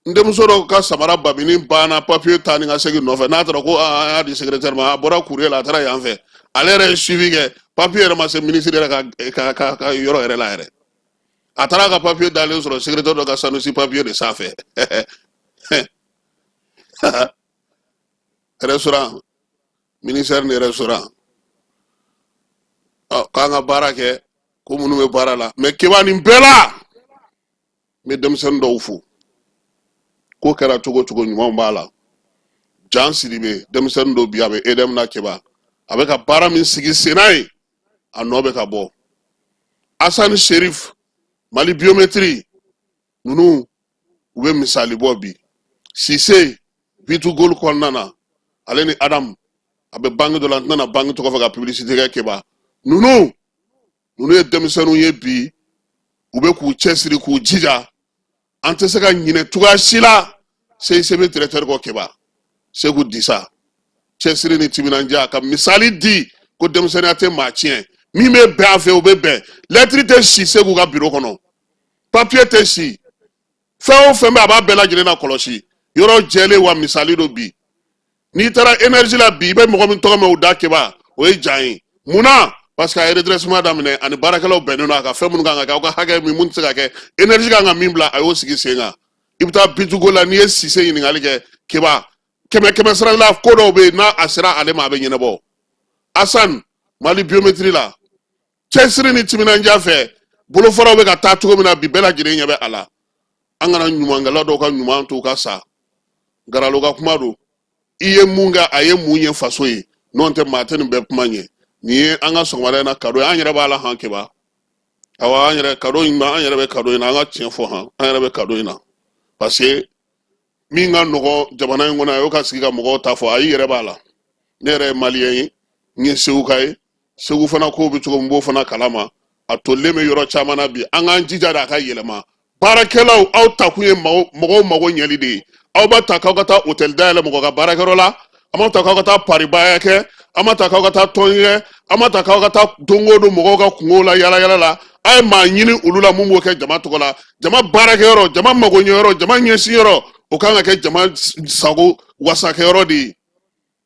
N denmuso dɔ ka samara babini banna papiye taa ni ka segin nɔfɛ, n'a taara ko an y'a di secrétaire ma, a bɔra courrier la, a taara yan fɛ, ale yɛrɛ ye suivi kɛ, papiye yɛrɛ ma se ministre yɛrɛ ka yɔrɔ yɛrɛ la yɛrɛ. A taara ka papiye dalen sɔrɔ secrétaire dɔ ka sanusi papiye de sanfɛ. Restaurant, ministère ni restaurant, ɔ, k'an ka baara kɛ, ko minnu bɛ baara la. Mais Keba, nin bɛɛ la, n bɛ denmisɛnnin dɔw fo. Ko kɛra cogo cogo, ɲumanw b'a la. Jan Sidibe, denmisɛnnin dɔ bi, a bɛ EDM na. Keba, a bɛ ka baara min sigi senna ye, a nɔ bɛ ka bɔ. Asani Sherif, Mali biométrie ninnu, u bɛ misali bɔ bi. Sise B2Gold kɔnɔna na, ale ni Adamu, a bɛ banque dɔ la, n tɛna banque tɔgɔ fɔ ka publicité kɛ. Keba, ninnu ye denmisɛnninw ye bi, u bɛ k'u cɛsiri k'u jija. An tɛ se ka ɲinɛ cogoya si la CICB directeur kɔ, Keba, Segu Disa. Cɛsiri ni timinandiya ka misali di ko denmisɛnninya tɛ maa tiɲɛ. Min bɛ bɛn a fɛ, o bɛ bɛn. Lɛtiri tɛ si Segu ka biro kɔnɔ, papiye tɛ si, fɛn o fɛn bɛ, a b'a bɛɛ lajɛlen na kɔlɔsi. Yɔrɔ jɛlen wa misali don bi. N'i taara énergie la bi, i bɛ mɔgɔ min tɔgɔ mɛn o da, Keba, o ye Jan ye. Mun na? Parce que a ye redressement daminɛ, ani baarakɛlaw bɛnnen don a ka fɛn minnu kan ka kɛ, aw ka hakɛ min, mun tɛ se ka kɛ, énergie kan ka min bila, a y'o sigi sen kan. I bɛ taa B2Gold la, n'i ye Sise ɲininkali kɛ, Keba, kɛmɛ kɛmɛ sara la, ko dɔw bɛ yen, n'a a sera ale ma, a bɛ ɲɛnabɔ. Asan, Mali biométrie la, cɛsiri ni timinandiya fɛ, bolofaraw bɛ ka taa cogo min na bi, bɛɛ lajɛlen ɲɛ bɛ a la. An kana ɲumankɛla dɔw ka ɲuman to u ka sa. Garalo ka kuma don. I ye mun kɛ, a ye mun ye faso ye? N'o tɛ, maa tɛ nin bɛɛ kuma ɲɛ. Nin ye an ka sɔgɔmada in na kado ye. An yɛrɛ b'a la han keba. Awa, an yɛrɛ kado in, an yɛrɛ bɛ kado in na. An ka tiɲɛ fɔ han, an yɛrɛ bɛ kado in na, parce que min ka nɔgɔ jamana in kɔnɔ, a y'o ka sigi ka mɔgɔw ta fɔ. Ayi, yɛrɛ b'a la. Ne yɛrɛ ye maliyɛn ye, n ye seguka ye. Segu fana kow bɛ cogo min, n b'o fana kalama. A tolilen bɛ yɔrɔ caman na bi. An k'an jija de a ka yɛlɛma. Baarakɛlaw, aw takun ye mɔgɔw mago ɲɛli de ye. Aw b'a ta k'aw ka taa hôtel dayɛlɛ mɔgɔ ka baarakɛyɔrɔ la, an b'a ta k'aw ka taa paribaya kɛ, an b'a ta k'aw ka taa tɔn kɛ, an b'a ta k'aw ka taa don o don mɔgɔw ka kungow la yala yala la. A ye maa ɲini olu la mun b'o kɛ jama tɔgɔ la. Jama baarakɛyɔrɔ, jama magoɲɛyɔrɔ, jama ɲɛsinyɔrɔ, o kan ka kɛ jama sago wasakɛyɔrɔ de ye.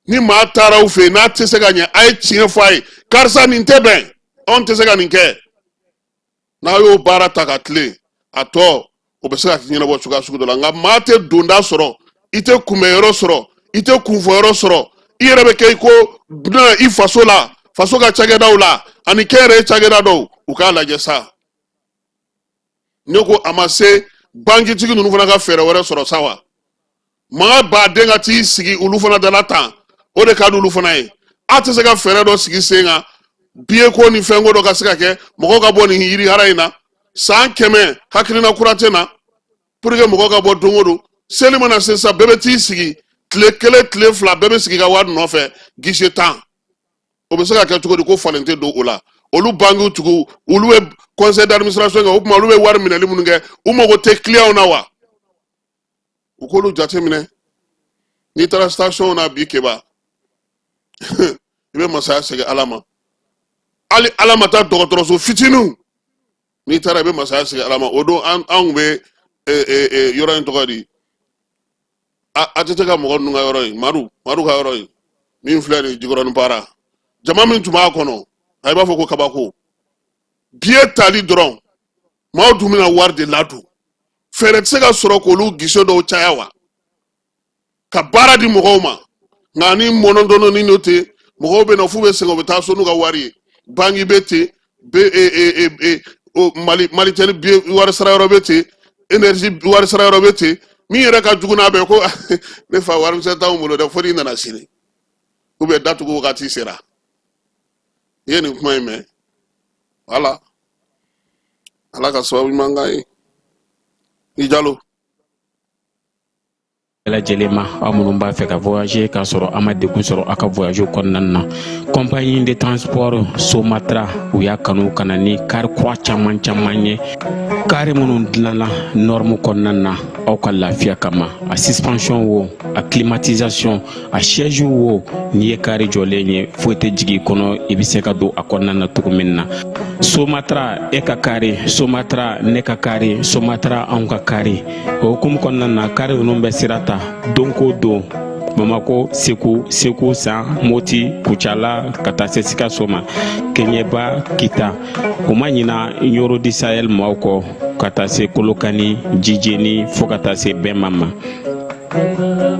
Ni maa taara aw fɛ yen, n'a tɛ se ka ɲɛ, a ye tiɲɛ fɔ a ye: karisa, nin tɛ bɛn, anw tɛ se ka nin kɛ. N'a y'o baara ta ka tilen, a tɔ o bɛ se ka ɲɛnabɔ cogoya sugu dɔ la. Nka maa tɛ donda sɔrɔ, i tɛ kunbɛnyɔrɔ sɔrɔ, i tɛ kunfɔyɔrɔ sɔrɔ, i yɛrɛ bɛ kɛ i ko dunan i faso la, faso ka cakɛdaw la ani kɛnyɛrɛye cakɛda dɔw. U k'a lajɛ sa. Ne ko a ma se bankitigi ninnu fana ka fɛɛrɛ wɛrɛ sɔrɔ sa wa? Maa baden ka t'i sigi olu fana dala tan, o de ka di olu fana ye. A tɛ se ka fɛɛrɛ dɔ sigi sen kan, biye ko ni fɛnko dɔ ka se ka kɛ, mɔgɔw ka bɔ nin yirihara in na. San 100 hakilina kura tɛ na pour que mɔgɔw ka bɔ. Don o don, seli mana se sa, bɛɛ bɛ t'i sigi tile 1, tile 2, bɛɛ bɛ sigi ka wari nɔfɛ guichet 10. O bɛ se ka kɛ cogo di ko falen tɛ don o la? Olu bankiw tigiw, olu bɛ conseil d'administration kɛ, o tuma olu bɛ wari minɛli minnu kɛ, u mago tɛ clientw na wa? U k'olu jateminɛ. N'i taara station na bi keba, i bɛ masaya segin Ala ma. Hali Ala ma taa dɔgɔtɔrɔso fitininw, n'i taara, i bɛ masaya segin Ala ma. O don an tun bɛ yɔrɔ in tɔgɔ di, ATT ka mɔgɔ ninnu ka yɔrɔ in, Madu Madu ka yɔrɔ in min filɛ nin ye, Jikɔrɔni Para, jama min tun b'a kɔnɔ, a b'a fɔ ko kabako. Biye tali dɔrɔn, maaw dun bɛna wari de ladon. Fɛɛrɛ tɛ se ka sɔrɔ k'olu guichet dɔw caya wa, ka baara di mɔgɔw ma? Nka ni mɔnɔdɔnɔni n'o tɛ, mɔgɔw bɛ na f'u bɛ sɛgɛn, u bɛ taa so n'u ka wari ye. Banki bɛ ten, be e e e e o Mali Malitel biye wari sara yɔrɔ bɛ ten, énergie wari sara yɔrɔ bɛ ten. Min yɛrɛ ka jugu n'a bɛɛ, ko ne fa, warimisɛn t'anw bolo dɛ, fo n'i nana sini ou bien datugu wagati sera. I ye nin kuma in mɛn? Wala Ala ka sababu ɲuman k'an ye. I Jalo. Bɛɛ lajɛlen ma, aw minnu b'a fɛ ka voyager k'a sɔrɔ a ma degun sɔrɔ aw ka voyage kɔnɔna na, compagnie de transport Somatra, u y'a kanu ka na ni kari kura caman caman ye, kari minnu dilanna norme kɔnɔna na aw ka lafiya kama. A suspension wo, a climatisation, a siège wo, n'i ye kari jɔlen ye, foyi tɛ jigin i kɔnɔ, i bɛ se ka don a kɔnɔna na cogo min na. Somatra, e ka kari Somatra, ne ka kari Somatra, anw ka kari. O hukumu kɔnɔna na, kari ninnu bɛ sira ta don ko don Bamako, Segu, Segu San, Moti, Kucala, ka taa se Sikaso ma, Keɲeba, Kita. U ma ɲina Ɲoro du Sahel maaw kɔ, ka taa se Kolokani, Jijeni, fo ka taa se Bɛnma ma.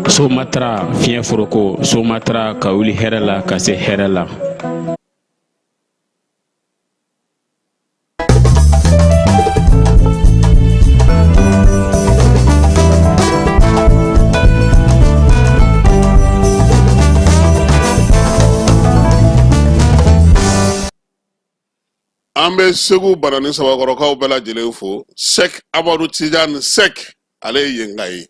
Somatra fiɲɛ foroko, Somatra ka wuli hɛrɛ la ka se hɛrɛ la. An bɛ Segu Banani Sabakɔrɔkaw bɛɛ lajɛlen fo. Sɛk Amadu Tijan Sɛk, ale ye yenka ye.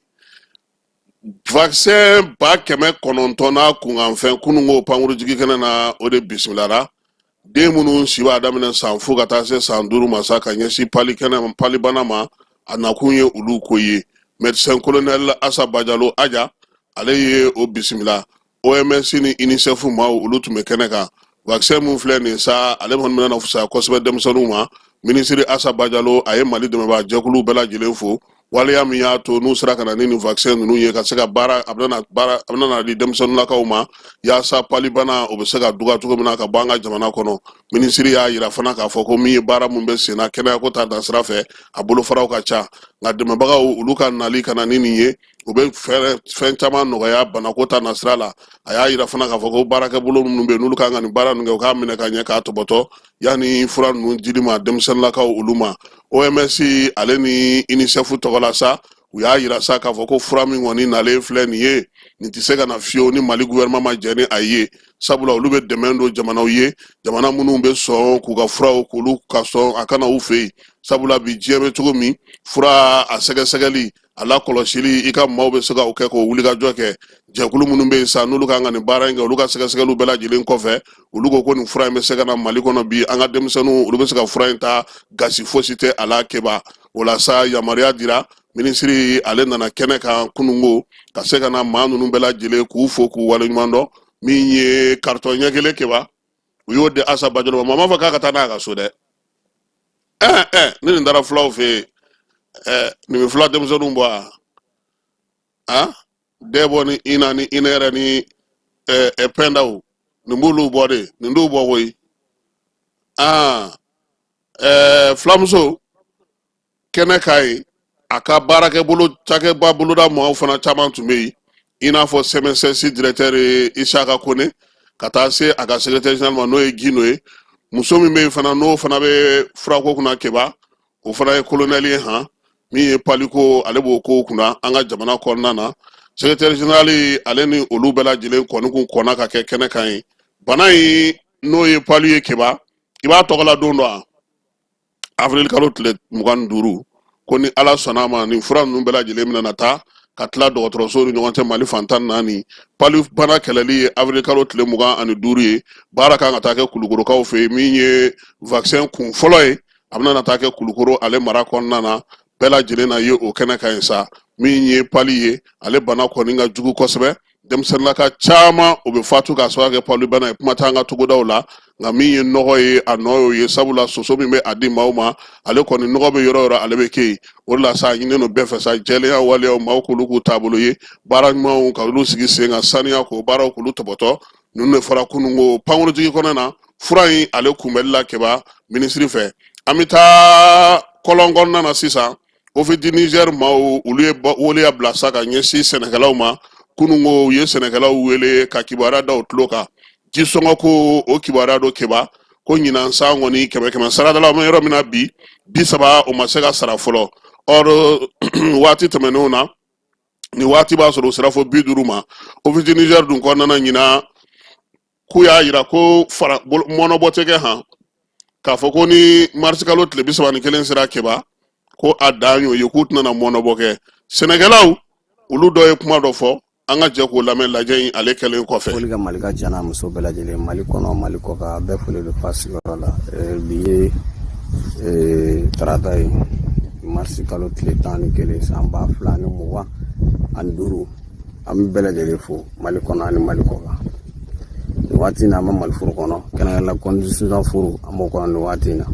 Vaccin 900,000 n'a kunkanfɛn, kununko pankurujigi kɛnɛ na, o de bisimilara den minnu si b'a daminɛ san 0 ka taa se san 5 ma sa, ka ɲɛsin pali kɛnɛ palibana ma. A nakun ye olu ko ye. Médecin colonel Asa Bajalo Aja, ale ye o bisimila. OMS ni UNICEF maaw, olu tun bɛ kɛnɛ kan. Vaccin min filɛ nin sa, ale kɔni bɛna na fisaya kosɛbɛ denmisɛnninw ma. Minisiri Asa Bajalo, a ye Mali dɛmɛbaa jɛkuluw bɛɛ lajɛlen fo, waleya min y'a to n'u sera ka na ni nin vaccin ninnu ye, ka se ka baara a bɛna baara a bɛna di denmisɛnninlakaw ma, yaasa palibana o bɛ se ka duga cogo min na ka bɔ an ka jamana kɔnɔ. Minisiri y'a yira fana k'a fɔ ko min ye baara min bɛ sen na kɛnɛyako ta nasira fɛ, a bolofaraw ka ca, nka dɛmɛbagaw olu ka nali ka na ni nin ye, u bɛ fɛɛrɛ fɛn caman nɔgɔya banako ta nasira la. A y'a yira fana k'a fɔ ko baarakɛbolo minnu bɛ yen, n'olu kan ka nin baara ninnu kɛ, u k'a minɛ ka ɲɛ k'a tɔbɔtɔ yanni fura ninnu dili ma denmisɛnninlakaw olu ma. OMS ale ni UNICEF tɔgɔ la sa, U y'a yira sa k'a fɔ ko fura min kɔni nalen filɛ nin ye, nin tɛ se ka na fiyewu ni Mali gouvernement ma jɛn ni a ye, sabula olu bɛ dɛmɛ don jamanaw ye, jamana minnu bɛ sɔn k'u ka furaw k'olu ka sɔn a ka na u fɛ yen, sabula bi diɲɛ bɛ cogo min, fura a sɛgɛsɛgɛli, a lakɔlɔsili, i ka maaw bɛ se ka o kɛ k'o wulikajɔ kɛ. Jɛkulu minnu bɛ yen sa, n'olu kan ka nin baara in kɛ, olu ka sɛgɛsɛgɛliw bɛɛ lajɛlen kɔfɛ, olu ko ko nin fura in bɛ se ka na Mali kɔnɔ bi, an ka denmisɛnninw olu bɛ se ka fura in ta, gasi fosi tɛ a la. Keba, o la sa, yamaruya dira minisiri, ale nana kɛnɛ kan kununko ka se ka na maa ninnu bɛɛ lajɛlen k'u fo k'u waleɲuman dɔn. Min ye karitɔn ɲɛ kelen, Keba, u y'o di Asa Bajolo ma. Maa m'a fɔ k'a ka taa n'a ka so dɛ. Ɛɛ ɛ, ni nin taara fulaw fɛ yen, ɛ, nin bɛ fula denmisɛnninw bɔ a a dɛbɔ ni ina ni ina yɛrɛ ni ɛ ɛ pɛndaw, nin b'olu bɔ de, nin t'u bɔ koyi. Aa ɛɛ, fulamuso kɛnɛ kan yen, a ka baarakɛbolo cakɛba boloda maaw fana caman tun bɛ yen, i n'a fɔ CMSS directeur ye Isaka Kone, ka taa se a ka secrétaire général ma, n'o ye Gindo ye. Muso min bɛ yen fana, n'o fana bɛ furako kunna, Keba, o fana ye colonel ye han. Min ye paliko, ale b'o kow kunna an ka jamana kɔnɔna na. Secrétaire général, ale ni olu bɛɛ lajɛlen kɔni kun kɔnna ka kɛ kɛnɛ kan yen. Bana in, n'o ye palu ye, Keba, i b'a tɔgɔla don dɔ wa, avril kalo tile 25, ko ni Ala sɔnna a ma, nin fura ninnu bɛɛ lajɛlen bɛna na taa ka tila dɔgɔtɔrɔsow ni ɲɔgɔn cɛ Mali fan 14. Palu bana kɛlɛli ye avril kalo tile 25 ye. Baara kan ka taa kɛ Kulukorokaw fɛ yen. Min ye vaccin kun fɔlɔ ye, a bɛna na taa kɛ Kulukoro ale mara kɔnɔna na. Bɛɛ lajɛlen na ye o kɛnɛ kan yen sa. Min ye pali ye, ale bana kɔni ka jugu kosɛbɛ. Denmisɛnninlaka caman o bɛ fatu k'a sababu kɛ palu bana ye, kuma t'an ka togodaw la. Nka min ye nɔgɔ ye, a nɔ y'o ye, sabula soso min bɛ a di maaw ma, ale kɔni nɔgɔ bɛ yɔrɔ o yɔrɔ, ale bɛ kɛ yen. O de la sa, a ɲininen don bɛɛ fɛ sa, jɛlenya waleyaw, maaw k'olu k'u taabolo ye, baara ɲumanw ka olu sigi sen kan, saniya k'o baaraw k'olu tɔpɔtɔ. Ninnu de fɔra kununko pankurunjigin kɔnɔ na, fura in ale kunbɛli la, Keba, minisiri fɛ. An bɛ taa kɔlɔn kɔnɔna na sisan. Office du Niger maaw, olu ye weleya bila sa ka ɲɛsin sɛnɛkɛlaw ma. Kununko u ye sɛnɛkɛlaw wele ka kibaruya da u tulo kan jisɔngɔ ko, o kibaruya don, Keba, ko ɲinan san kɔni, kɛmɛ kɛmɛ saradala, an bɛ yɔrɔ min na bi, 30 o ma se ka sara fɔlɔ. Or waati tɛmɛnenw na, nin waati b'a sɔrɔ u sera fo 50 ma. Office du Niger dun kɔnɔna na ɲinan, k'u y'a yira ko fara mɔnɔbɔ tɛ kɛ han, k'a fɔ ko ni marisikalo tile 31 sera, Keba, ko a dan y'o ye, k'u tɛna na mɔnɔbɔ kɛ. Sɛnɛkɛlaw, olu dɔ ye kuma dɔ fɔ, an ka jɛ k'o lamɛn lajɛ in ale kɛlen kɔfɛ. Foli ka Mali ka jana muso bɛɛ lajɛlen, Mali kɔnɔ, Mali kɔkan, bɛɛ foli don fa sigiyɔrɔ la. Bi ye tarata ye, marisi kalo tile 11, san 2025. An bɛ bɛɛ lajɛlen fo Mali kɔnɔ ani Mali kɔkan. Nin waati in na, an bɛ Mali foro kɔnɔ, kɛrɛnkɛrɛnnenya kɔndisɔn foro, an b'o kɔnɔ nin waati in na.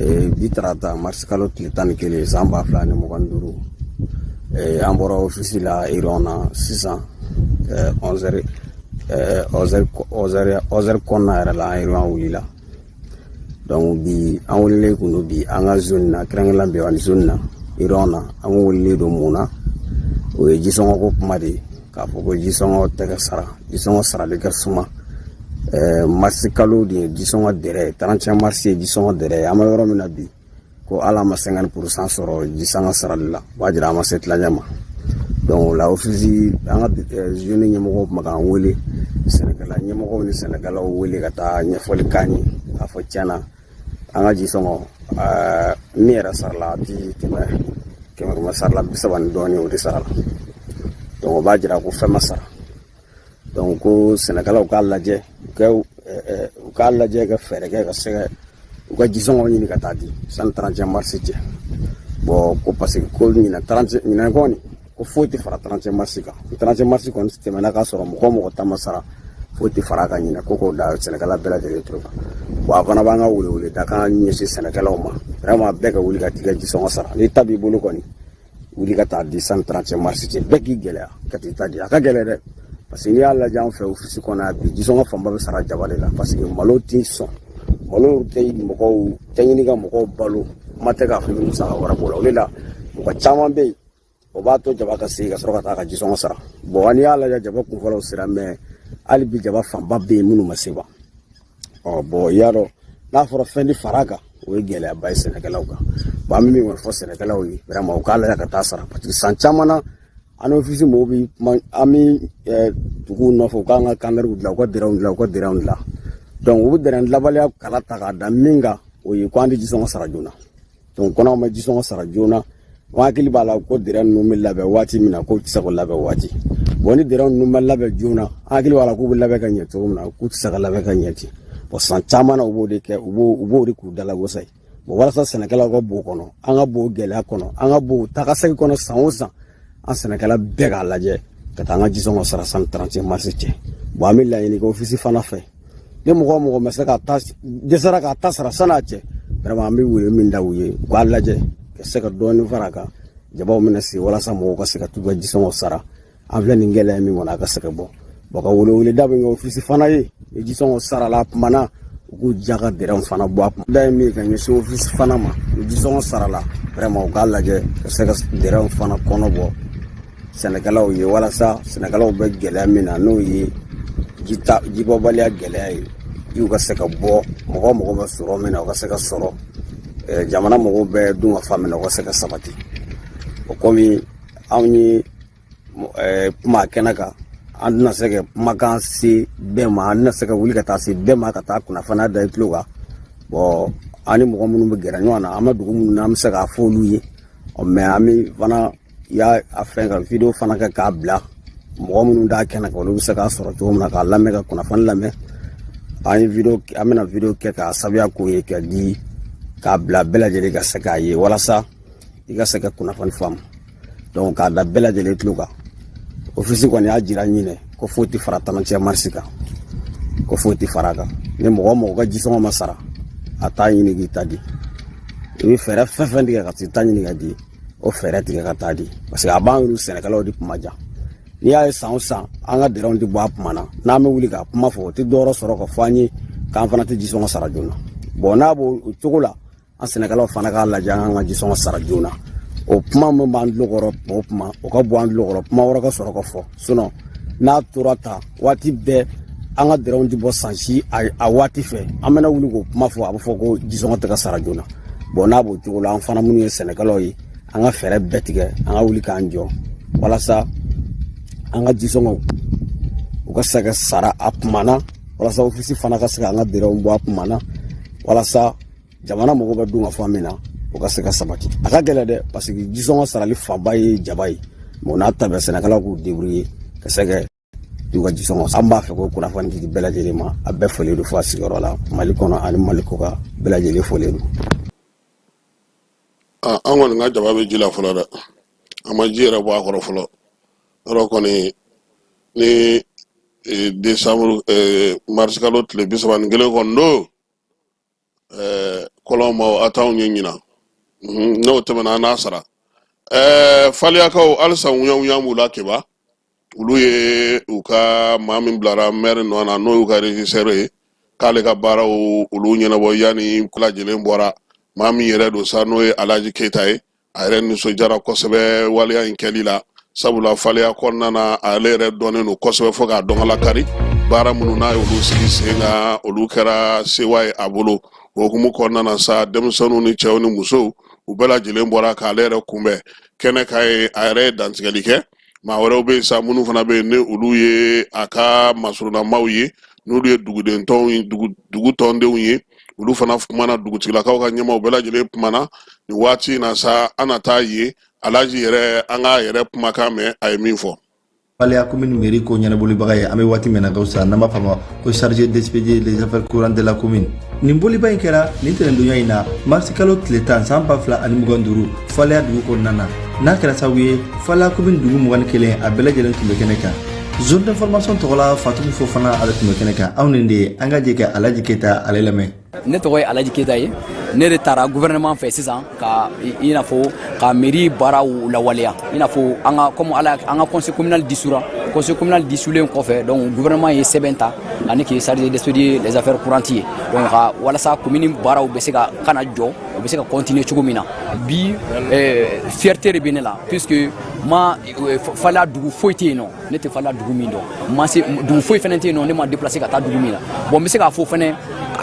Bi tarata, marisi kalo tile 11, san 2025, an bɔra ofisi la réunion na sisan, 11 heures kɔnɔna yɛrɛ la, an réunion wulila. Donc bi, an welelen kun don bi an ka zone na, kɛrɛnkɛrɛnnenya Bewani zone na, réunion na. An welelen don mun na? O ye jisɔngɔ ko kuma de ye, k'a fɔ ko jisɔngɔ tɛ ka sara, jisɔngɔ sarali ka suma. Marisi kalo de ye jisɔngɔ dɛrɛ ye, 31 marisi ye jisɔngɔ dɛrɛ ye. An bɛ yɔrɔ min na bi, ko hali an ma 50% sɔrɔ jisɔngɔ sarali la, o b'a jira an ma se tilancɛ ma. Donc o la, ofisi, an ka zone ɲɛmɔgɔw tun bɛ k'an wele, sɛnɛkɛla ɲɛmɔgɔw ni sɛnɛkɛlaw wele ka taa ɲɛfɔli k'an ye, k'a fɔ tiɲɛna, an ka jisɔngɔ min yɛrɛ sarala, a ti tɛmɛ kɛmɛ kɛmɛ sarala 30 ni dɔɔnin, o de sarala. Donc o b'a jira ko fɛn ma sara. Donc ko sɛnɛkɛlaw k'a lajɛ, u k'a lajɛ ka fɛɛrɛ kɛ ka se ka u ka jisɔngɔ ɲini ka taa di sani 31 marisi cɛ. Bon, ko parce que ko ɲinan 31, ɲinan kɔni, ko foyi tɛ fara 31 marisi kan. Ni 31 marisi kɔni tɛmɛna k'a sɔrɔ mɔgɔ o mɔgɔ ta ma sara, foyi tɛ fara a kan ɲinan, ko k'o da sɛnɛkɛla bɛɛ lajɛlen tulo kan. Bon, a fana b'an ka welewele da kan ɲɛsin sɛnɛkɛlaw ma, vraiment bɛɛ ka wuli ka t'i ka jisɔngɔ sara. N'i ta b'i bolo kɔni, wuli ka taa di sani 31 marisi cɛ. Bɛɛ k'i gɛlɛya ka t'i ta di. A ka gɛlɛn dɛ, parce que n'i y'a lajɛ an fɛ ofisi kɔnɔ yan bi, jisɔngɔ fanba bɛ sara jaba de la, parce que malo tɛ sɔn, malo tɛ mɔgɔw tɛ ɲini ka mɔgɔw balo, kuma tɛ k'a fɔ i bɛ musaka wɛrɛ b'o la. O de la, mɔgɔ caman bɛ yen, o b'a to jaba ka segin ka sɔrɔ ka taa ka jisɔngɔ sara. Bon, n'i y'a lajɛ, jaba kunfɔlɔw sera, mais hali bi jaba fanba bɛ yen minnu ma se wa. Ɔ bon, i y'a dɔn, n'a fɔra fɛn di fara kan. O ye gɛlɛyaba ye sɛnɛkɛlaw kan. Bon, an bɛ min kɔni fɔ sɛnɛkɛlaw ye, vraiment, u k'a lajɛ ka taa sara, parce que san caman na, an ni ofisi mɔgɔw bɛ kuma, an bɛ tugu u nɔfɛ, u k'an ka kandariw dilan, u ka dɛrɛnw dilan, u ka dɛrɛnw dilan. Donc u bɛ dɛrɛn dilanbaliya kala ta k'a da min kan, o ye ko an tɛ jisɔngɔ sara joona. Donc ko n'anw ma jisɔngɔ sara joona, an hakili b'a la ko dɛrɛn ninnu bɛ labɛn waati min na, k'o tɛ se k'o labɛn waati. Bon, ni dɛrɛn ninnu ma labɛn joona, an hakili b'a la k'u bɛ labɛn ka ɲɛ cogo min na, k'u tɛ se ka labɛn ka ɲɛ ten. Bon, san caman na, u b'o de kɛ, u b'o de k'u dala wasa ye. Bon, walasa sɛnɛkɛlaw ka b'o kɔnɔ, an ka b'o gɛlɛya kɔnɔ, an ka b'o tagasegin kɔnɔ, san o san, an sɛnɛkɛla bɛɛ k'a lajɛ ka taa an ka jisɔngɔ sara sani 31 mars cɛ. Bon, an bɛ laɲini kɛ ofisi fana fɛ, ni mɔgɔ o mɔgɔ ma se ka ta, dɛsɛra k'a ta sara san'a cɛ, vraiment, an bɛ wele min da u ye, u k'a lajɛ ka se ka dɔɔnin fara a kan, jabaw bɛna sigi, walasa mɔgɔw ka se ka t'u ka jisɔngɔ sara. An filɛ nin gɛlɛya min kɔnɔ, a ka se ka bɔ. Bon, ka weleweleda bɛ kɛ ofisi fana ye, ni jisɔngɔ sarala tuma na, u k'u ja ka dɛrɛw fana bɔ a kun. Da ye min ye ka ɲɛsin ofisi fana ma, ni jisɔngɔ sarala, vraiment, u k'a lajɛ ka se ka dɛrɛw fana kɔnɔ bɔ sɛnɛkɛlaw ye, walasa sɛnɛkɛlaw bɛ gɛlɛya min na, n'o ye jibɔbaliya gɛlɛya ye, jiw ka se ka bɔ, mɔgɔ mɔgɔ bɛ sɔrɔ min na, u ka se ka sɔrɔ, jamana mɔgɔw bɛ dun ka fa min na, u ka se ka sabati. O komi anw ye kuma kɛnɛ kan, an tɛna se ka kumakan se bɛɛ ma, an tɛna se ka wuli ka taa se bɛɛ ma ka taa kunnafoniya da i tulo kan. Bon, an ni mɔgɔ minnu bɛ gɛrɛ ɲɔgɔn na, an bɛ dugu minnu na, an bɛ se k'a fɔ olu ye. Mɛ an bɛ fana y'a fɛn ka vidéo fana kɛ k'a bila mɔgɔ minnu t'a kɛnɛ kan, olu bɛ se k'a sɔrɔ cogo min na k'a lamɛn, ka kunnafoni lamɛn. An ye vidéo, an bɛna vidéo kɛ k'a sababuya k'o ye, ka di k'a bila bɛɛ lajɛlen ka se k'a ye, walasa i ka se ka kunnafoni faamu. Donc k'a da bɛɛ lajɛlen tulo kan, ofisi kɔni y'a jira ɲinɛ ko foyi tɛ fara 31 mars kan, ko foyi tɛ fara a kan. Ni mɔgɔ o mɔgɔ ka jisɔngɔ ma sara, a t'a ɲini k'i ta di. I bɛ fɛɛrɛ fɛn fɛn tigɛ ka t'i ta ɲini ka di, o fɛɛrɛ tigɛ ka taa di, parce que a b'an yɛrɛ sɛnɛkɛlaw de kuma ja. N'i y'a ye san o san, an ka dɛrɛnw tɛ bɔ a kuma na, n'an bɛ wuli ka kuma fɔ, o tɛ dɔwɛrɛ sɔrɔ ka fɔ an ye k'an fana tɛ jisɔngɔ sara joona. Bon, n'a b'o cogo la, an sɛnɛkɛlaw fana k'a lajɛ an k'an ka jisɔngɔ sara joona. O kuma min b'an tulo kɔrɔ, o kuma o ka bɔ an tulo kɔrɔ, kuma wɛrɛ ka sɔrɔ ka fɔ. Sinon n'a tora tan waati bɛɛ, an ka dɛrɛnw tɛ bɔ san si a waati fɛ, an bɛna wuli k'o kuma fɔ, a bɛ fɔ ko jisɔngɔ tɛ ka sara joona. Bon, n'a b'o cogo la, an fana minnu ye sɛnɛkɛlaw ye, an ka fɛɛrɛ bɛɛ tigɛ, an ka wuli k'an jɔ, walasa an ka jisɔngɔw u ka se ka sara a kuma na, walasa ofisi fana ka se k'an ka dɛrɛnw bɔ a kuma na, walasa jamana mago bɛ dun ka fɔ min na, o ka se ka sabati. A ka gɛlɛn dɛ, parce que jisɔngɔ sarali fanba ye jaba ye. Bon, n'a ta bɛɛ, sɛnɛkɛlaw k'u débrouiller ka se ka u ka jisɔngɔ. An b'a fɛ ko kunnafoni di bɛɛ lajɛlen ma. A bɛɛ fɔlen don fo a sigiyɔrɔ la, Mali kɔnɔ ani Mali kɔkan, bɛɛ lajɛlen fɔlen don. An kɔni ka jaba bɛ ji la fɔlɔ dɛ, a ma ji yɛrɛ bɔ a kɔrɔ fɔlɔ. Yɔrɔ kɔni ni décembre, mars kalo tile 31 kɔni don, kɔlɔn ma a t'anw ɲɛ ɲina. N'o tɛmɛna, an n'a sara. Faliyakaw halisa, ŋuɲa b'u la keba. Olu ye u ka maa min bilara maire nɔ na, n'o y'u ka régisseur ye, k'ale ka baaraw olu ɲɛnabɔ yanni lajɛlen bɔra. Maa min yɛrɛ don sa, n'o ye Alaji Keyita ye, a yɛrɛ nisɔndiyara kosɛbɛ waleya in kɛli la, sabula faleya kɔnɔna na, ale yɛrɛ dɔnnen don kosɛbɛ fo k'a dɔn ka lakari baara minnu n'a ye olu sigi sen kan, olu kɛra sewa ye a bolo. O hukumu kɔnɔna na sa, denmisɛnninw ni cɛw ni musow, u bɛɛ lajɛlen bɔra k'ale yɛrɛ kunbɛn kɛnɛ kan ye. A yɛrɛ ye dantigɛli kɛ. Maa wɛrɛw bɛ yen sa, minnu fana bɛ yen, ni olu ye a ka masurunamaw ye, n'olu ye duguden tɔnw ye, dugu tɔndenw ye, olu fana kumana. Dugutigilakaw ka ɲɛmaaw bɛɛ lajɛlen kumana nin waati in na sa. An na taa yen, Alaji yɛrɛ, an k'a yɛrɛ kumakan mɛn, a ye min fɔ. Faleya commune mairie ko ɲɛnabɔlibaga ye, an bɛ waati min na ka sa, n'an b'a fɔ a ma ko chargé d'expédier les affaires courantes de la commune. Nin boliba in kɛra nin tɛnɛndonya in na, marisi kalo tile 10 san 2025, Faleya dugu kɔnɔna na. N'a kɛra sababu ye, Faleya commune dugu 21, a bɛɛ lajɛlen tun bɛ kɛnɛ kan. Zone d'information tɔgɔla, Fatugu Fofana, ale tun bɛ kɛnɛ kan. Anw nin de ye, an ka jɛ ka Alaji Keyita ale lamɛn. Ne tɔgɔ ye Alaji Keyita ye. Ne de taara gouvernement fɛ sisan ka i n'a fɔ ka mairie baaraw lawaleya, i n'a fɔ an ka comme ala an ka conseil communal dissoudra. Conseil communal dissoulen kɔfɛ, donc gouvernement ye sɛbɛn ta ani k'i chargé d'expédier les affaires courantes ye, donc ka walasa commune baaraw bɛ se ka kana jɔ, u bɛ se ka continuer cogo min na. Bi fierté de bɛ ne la, puisque ma Faleya dugu foyi tɛ yen nɔ ne tɛ Faleya dugu min dɔn, ma se dugu foyi fɛnɛ tɛ yen nɔ ne ma déplacer ka taa dugu min na. Bon, n bɛ se k'a fɔ fɛnɛ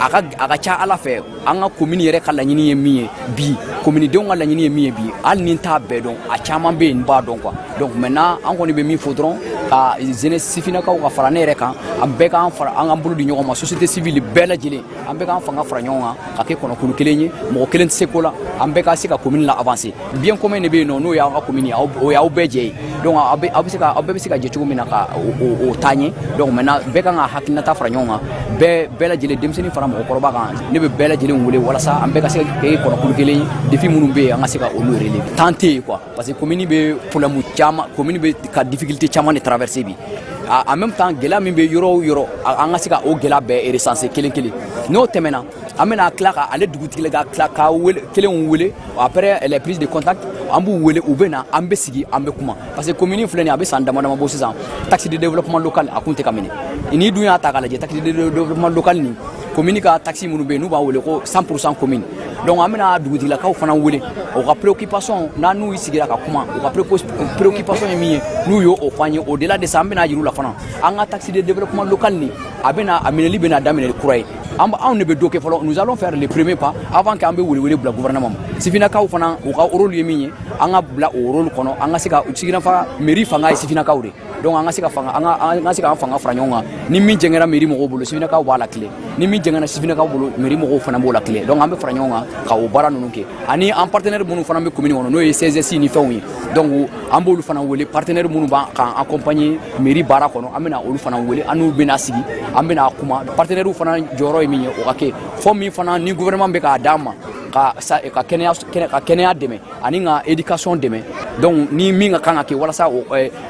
A ka a ka ca ala fɛ, an ka commune yɛrɛ ka laɲini ye min ye bi, commune denw ka laɲini ye min ye bi, hali ni n t'a bɛɛ dɔn, a caman bɛ yen n b'a dɔn quoi. Donc maintenant, an kɔni bɛ min fɔ dɔrɔn, ka jeunesse sifinnakaw ka fara ne yɛrɛ kan, an bɛɛ k'an fara, an k'an bolo di ɲɔgɔn ma, société civile bɛɛ lajɛlen, an bɛɛ k'an fanga fara ɲɔgɔn kan ka kɛ kɔnɔkulu kelen ye. Mɔgɔ kelen tɛ se ko la, an bɛɛ ka se ka commune la avancer. Bien commun de bɛ yen nɔ, n'o y'aw ka commune ye, o y'aw bɛɛ jɛ ye. Donc aw bɛɛ bɛ se ka jɛ cogo min na ka o taa ɲɛ. Donc maintenant, bɛɛ kan ka hakilinata fara ɲɔgɔn kan, bɛɛ lajɛlen, denmisɛnnin fara mɔgɔkɔrɔba kan. Ne bɛ bɛɛ lajɛlen wele walasa an bɛɛ ka se ka kɛ kɔnɔkulu kelen ye. Défi minnu bɛ yen, an ka se ka olu relever. Temps tɛ yen quoi, parce que commune bɛ problème caman, commune bɛ ka difficulté caman de traverser bi. En même temps, gɛlɛya min bɛ yɔrɔ o yɔrɔ, an ka se ka o gɛlɛya bɛɛ recenser kelen kelen. N'o tɛmɛna, an bɛna tila ka ale dugutigi ka tila ka wele kelenw wele. Après les prises de contact, an b'u wele, u bɛ na, an bɛ sigi, an bɛ kuma, parce que commune filɛ nin ye, a bɛ san dama dama bɔ sisan, taxe de développement local a kun tɛ ka minɛ. N'i dun y'a ta k'a lajɛ, taxe de développement local nin, commune ka taxe minnu bɛ yen, n'u b'a wele ko 100% commune. Donc an bɛna dugutigilakaw fana wele, o ka préoccupation, n'an n'u sigira ka kuma, u ka préoccupation ye min ye, n'u y'o fɔ an ye. Au delà de ça, an bɛna yir'u la fana, an ka taxe de développement local nin, a bɛna a minɛli bɛna daminɛ kura ye. An anw de bɛ dɔ kɛ fɔlɔ, nous allons faire le premier pas avant que an bɛ welewele bila gouvernement ma. Sifinnakaw fana, u ka rôle ye min ye, an ka bila o rôle kɔnɔ, an ka se ka siginafa mairie fanga ye sifinnakaw de. Donc an ka se ka fanga, an ka se k'an fanga fara ɲɔgɔn kan. Ni min jɛngɛra mairie mɔgɔw bolo, sifinnakaw b'a la tile. Ni min jɛngɛna sifinnakaw bolo, mairie mɔgɔw fana b'o la tile. Donc an bɛ fara ɲɔgɔn kan ka o baara ninnu kɛ, ani an partenaire minnu fana bɛ commune kɔnɔ, n'o ye CSS ni fɛnw ye. Donc an b'olu fana wele, partenaire minnu b'an k'an accompagner mairie baara kɔnɔ, an bɛna olu fana wele, an n'u bɛna sigi, an bɛna kuma. Partenaire fana jɔyɔrɔ ye min ye, o ka kɛ fɔ min fana ni gouvernement bɛ k'a d'an ma ka kɛnɛya dɛmɛ ani ka éducation dɛmɛ. Donc ni min ka kan ka kɛ walasa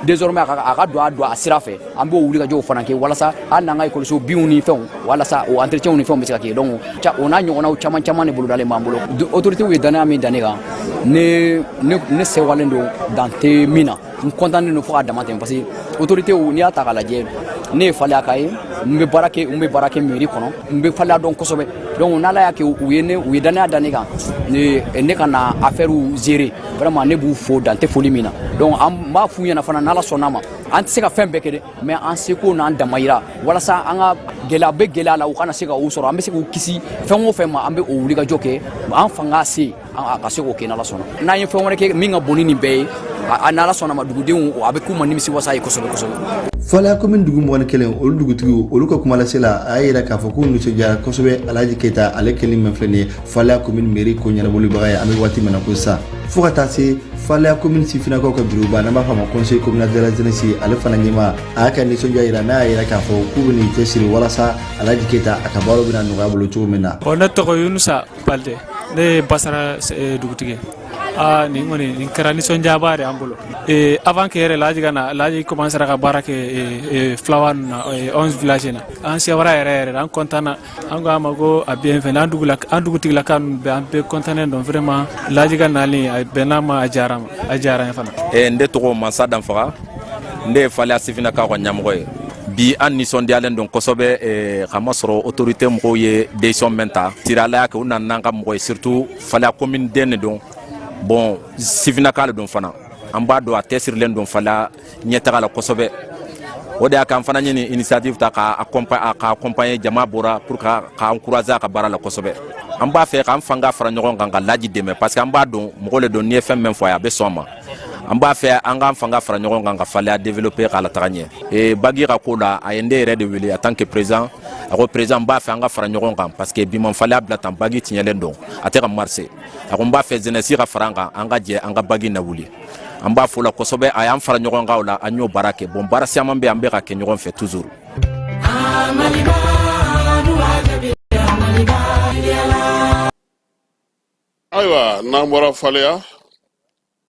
désormais a ka don a sira fɛ, an b'o wulikajɔw fana kɛ walasa hali n'an ka ekɔliso binw ni fɛnw, walasa o entretien ni fɛnw bɛ se ka kɛ. Donc o n'a ɲɔgɔnnaw caman caman de bolodalen b'an bolo. Autorités ye danaya min da ne kan, ne sewalen don dan tɛ min na. N content don fo k'a dama tɛmɛ, parce que autorités, n'i y'a ta k'a lajɛ, ne ye Faleyaka ye, n bɛ baara kɛ mairie kɔnɔ, n bɛ Faleya dɔn kosɛbɛ. Donc n'Ala y'a kɛ u ye danaya da ne kan, ne ka na affaire gérer, vraiment ne b'u fo dan tɛ foli min na. Donc an b'a f'u ɲɛna fana, n'Ala sɔnn'a ma, an tɛ se ka fɛn bɛɛ kɛ dɛ, mais an seko n'an damayira walasa an ka gɛlɛya bɛ gɛlɛya la, u kana se ka u sɔrɔ, an bɛ se k'u kisi fɛn o fɛn ma, an bɛ o wulikajɔ kɛ, an fanga se a ka se k'o kɛ, n'Ala sɔnna. N'an ye fɛn wɛrɛ kɛ min ka bon ni nin bɛɛ ye, n'Ala sɔnna ma, dugudenw, a bɛ k'u ma nimisi wasa ye kosɛbɛ kosɛbɛ. Faleya commune dugu 21, olu dugutigiw, olu ka kumalase la, a y'a yira k'a fɔ k'u nisɔndiyara kosɛbɛ Alhaji Keyita, ale kɛlen min filɛ nin ye Faleya commune mairie ko ɲɛnabɔlibaga ye an bɛ waati min na ko sisan, fo ka taa se Faleya commune sifinnakaw ka bureau ba, n'an b'a fɔ a ma conseil communal de la jeunesse, ale fana ɲɛmaa, a y'a ka nisɔndiya yira n'a y'a yira k'a fɔ k'u bɛ n'i cɛsiri walasa Alhaji Keyita a ka baaraw bɛna nɔgɔya bolo cogo min na. Bon, ne tɔgɔ Yunusa Balde, ne ye Basara dugutigi ye. Aa, nin kɔni nin kɛra nisɔndiyaba de an bolo. Avant que yɛrɛ Laji ka na, Laji commencera ka baara kɛ filawa ninnu na, 11 village na, an sewara yɛrɛ yɛrɛ, an content na. An ko a ma ko a bien fɛnɛ, an dugula, an dugutigilaka ninnu bɛɛ, an bɛɛ content don. Vraiment, Laji ka nali a bɛnna ma, a diyara ma, a diyara n ye fana. N de tɔgɔ Mansa Danfaga, n de ye Faleya sifinnakaw ka ɲɛmɔgɔ ye. Bi an nisɔndiyalen don kosɛbɛ, k'a masɔrɔ autorité mɔgɔw ye décision min ta tiri, Ala y'a kɛ u nana n'an ka mɔgɔ ye, surtout Faleya commune den de don. Bon, sifinnaka le don fana, an b'a dɔn a tɛ sirilen don Faleya ɲɛtaga la kosɛbɛ. O de y'a kɛ an fana ye nin initiative ta ka accompagner. Jama bɔra pour ka encourager a ka baara la kosɛbɛ. An b'a fɛ k'an fanga fara ɲɔgɔn kan ka Laji dɛmɛ, parce que an b'a dɔn mɔgɔ le don, n'i ye fɛn min fɔ a ye, a bɛ sɔn a ma. An b'a fɛ an k'an fanga fara ɲɔgɔn kan ka Faleya développer k'a la taga ɲɛ. Bagi ka ko la, a ye ne yɛrɛ de wele en tant que président. A ko: président, n b'a fɛ an ka fara ɲɔgɔn kan, parce que bi man Faleya bila tan, bagi tiɲɛlen don, a tɛ ka marcher. A ko: n b'a fɛ jeunesse ka fara an kan, an ka jɛ an ka bagi lawuli. An b'a fo la kosɛbɛ. A y'an fara ɲɔgɔn kan o la, an y'o baara kɛ. Bon, baara caman bɛ yen, an bɛ ka kɛ ɲɔgɔn fɛ toujours. Maliba, Maliba. Ayiwa, n'an bɔra Faleya,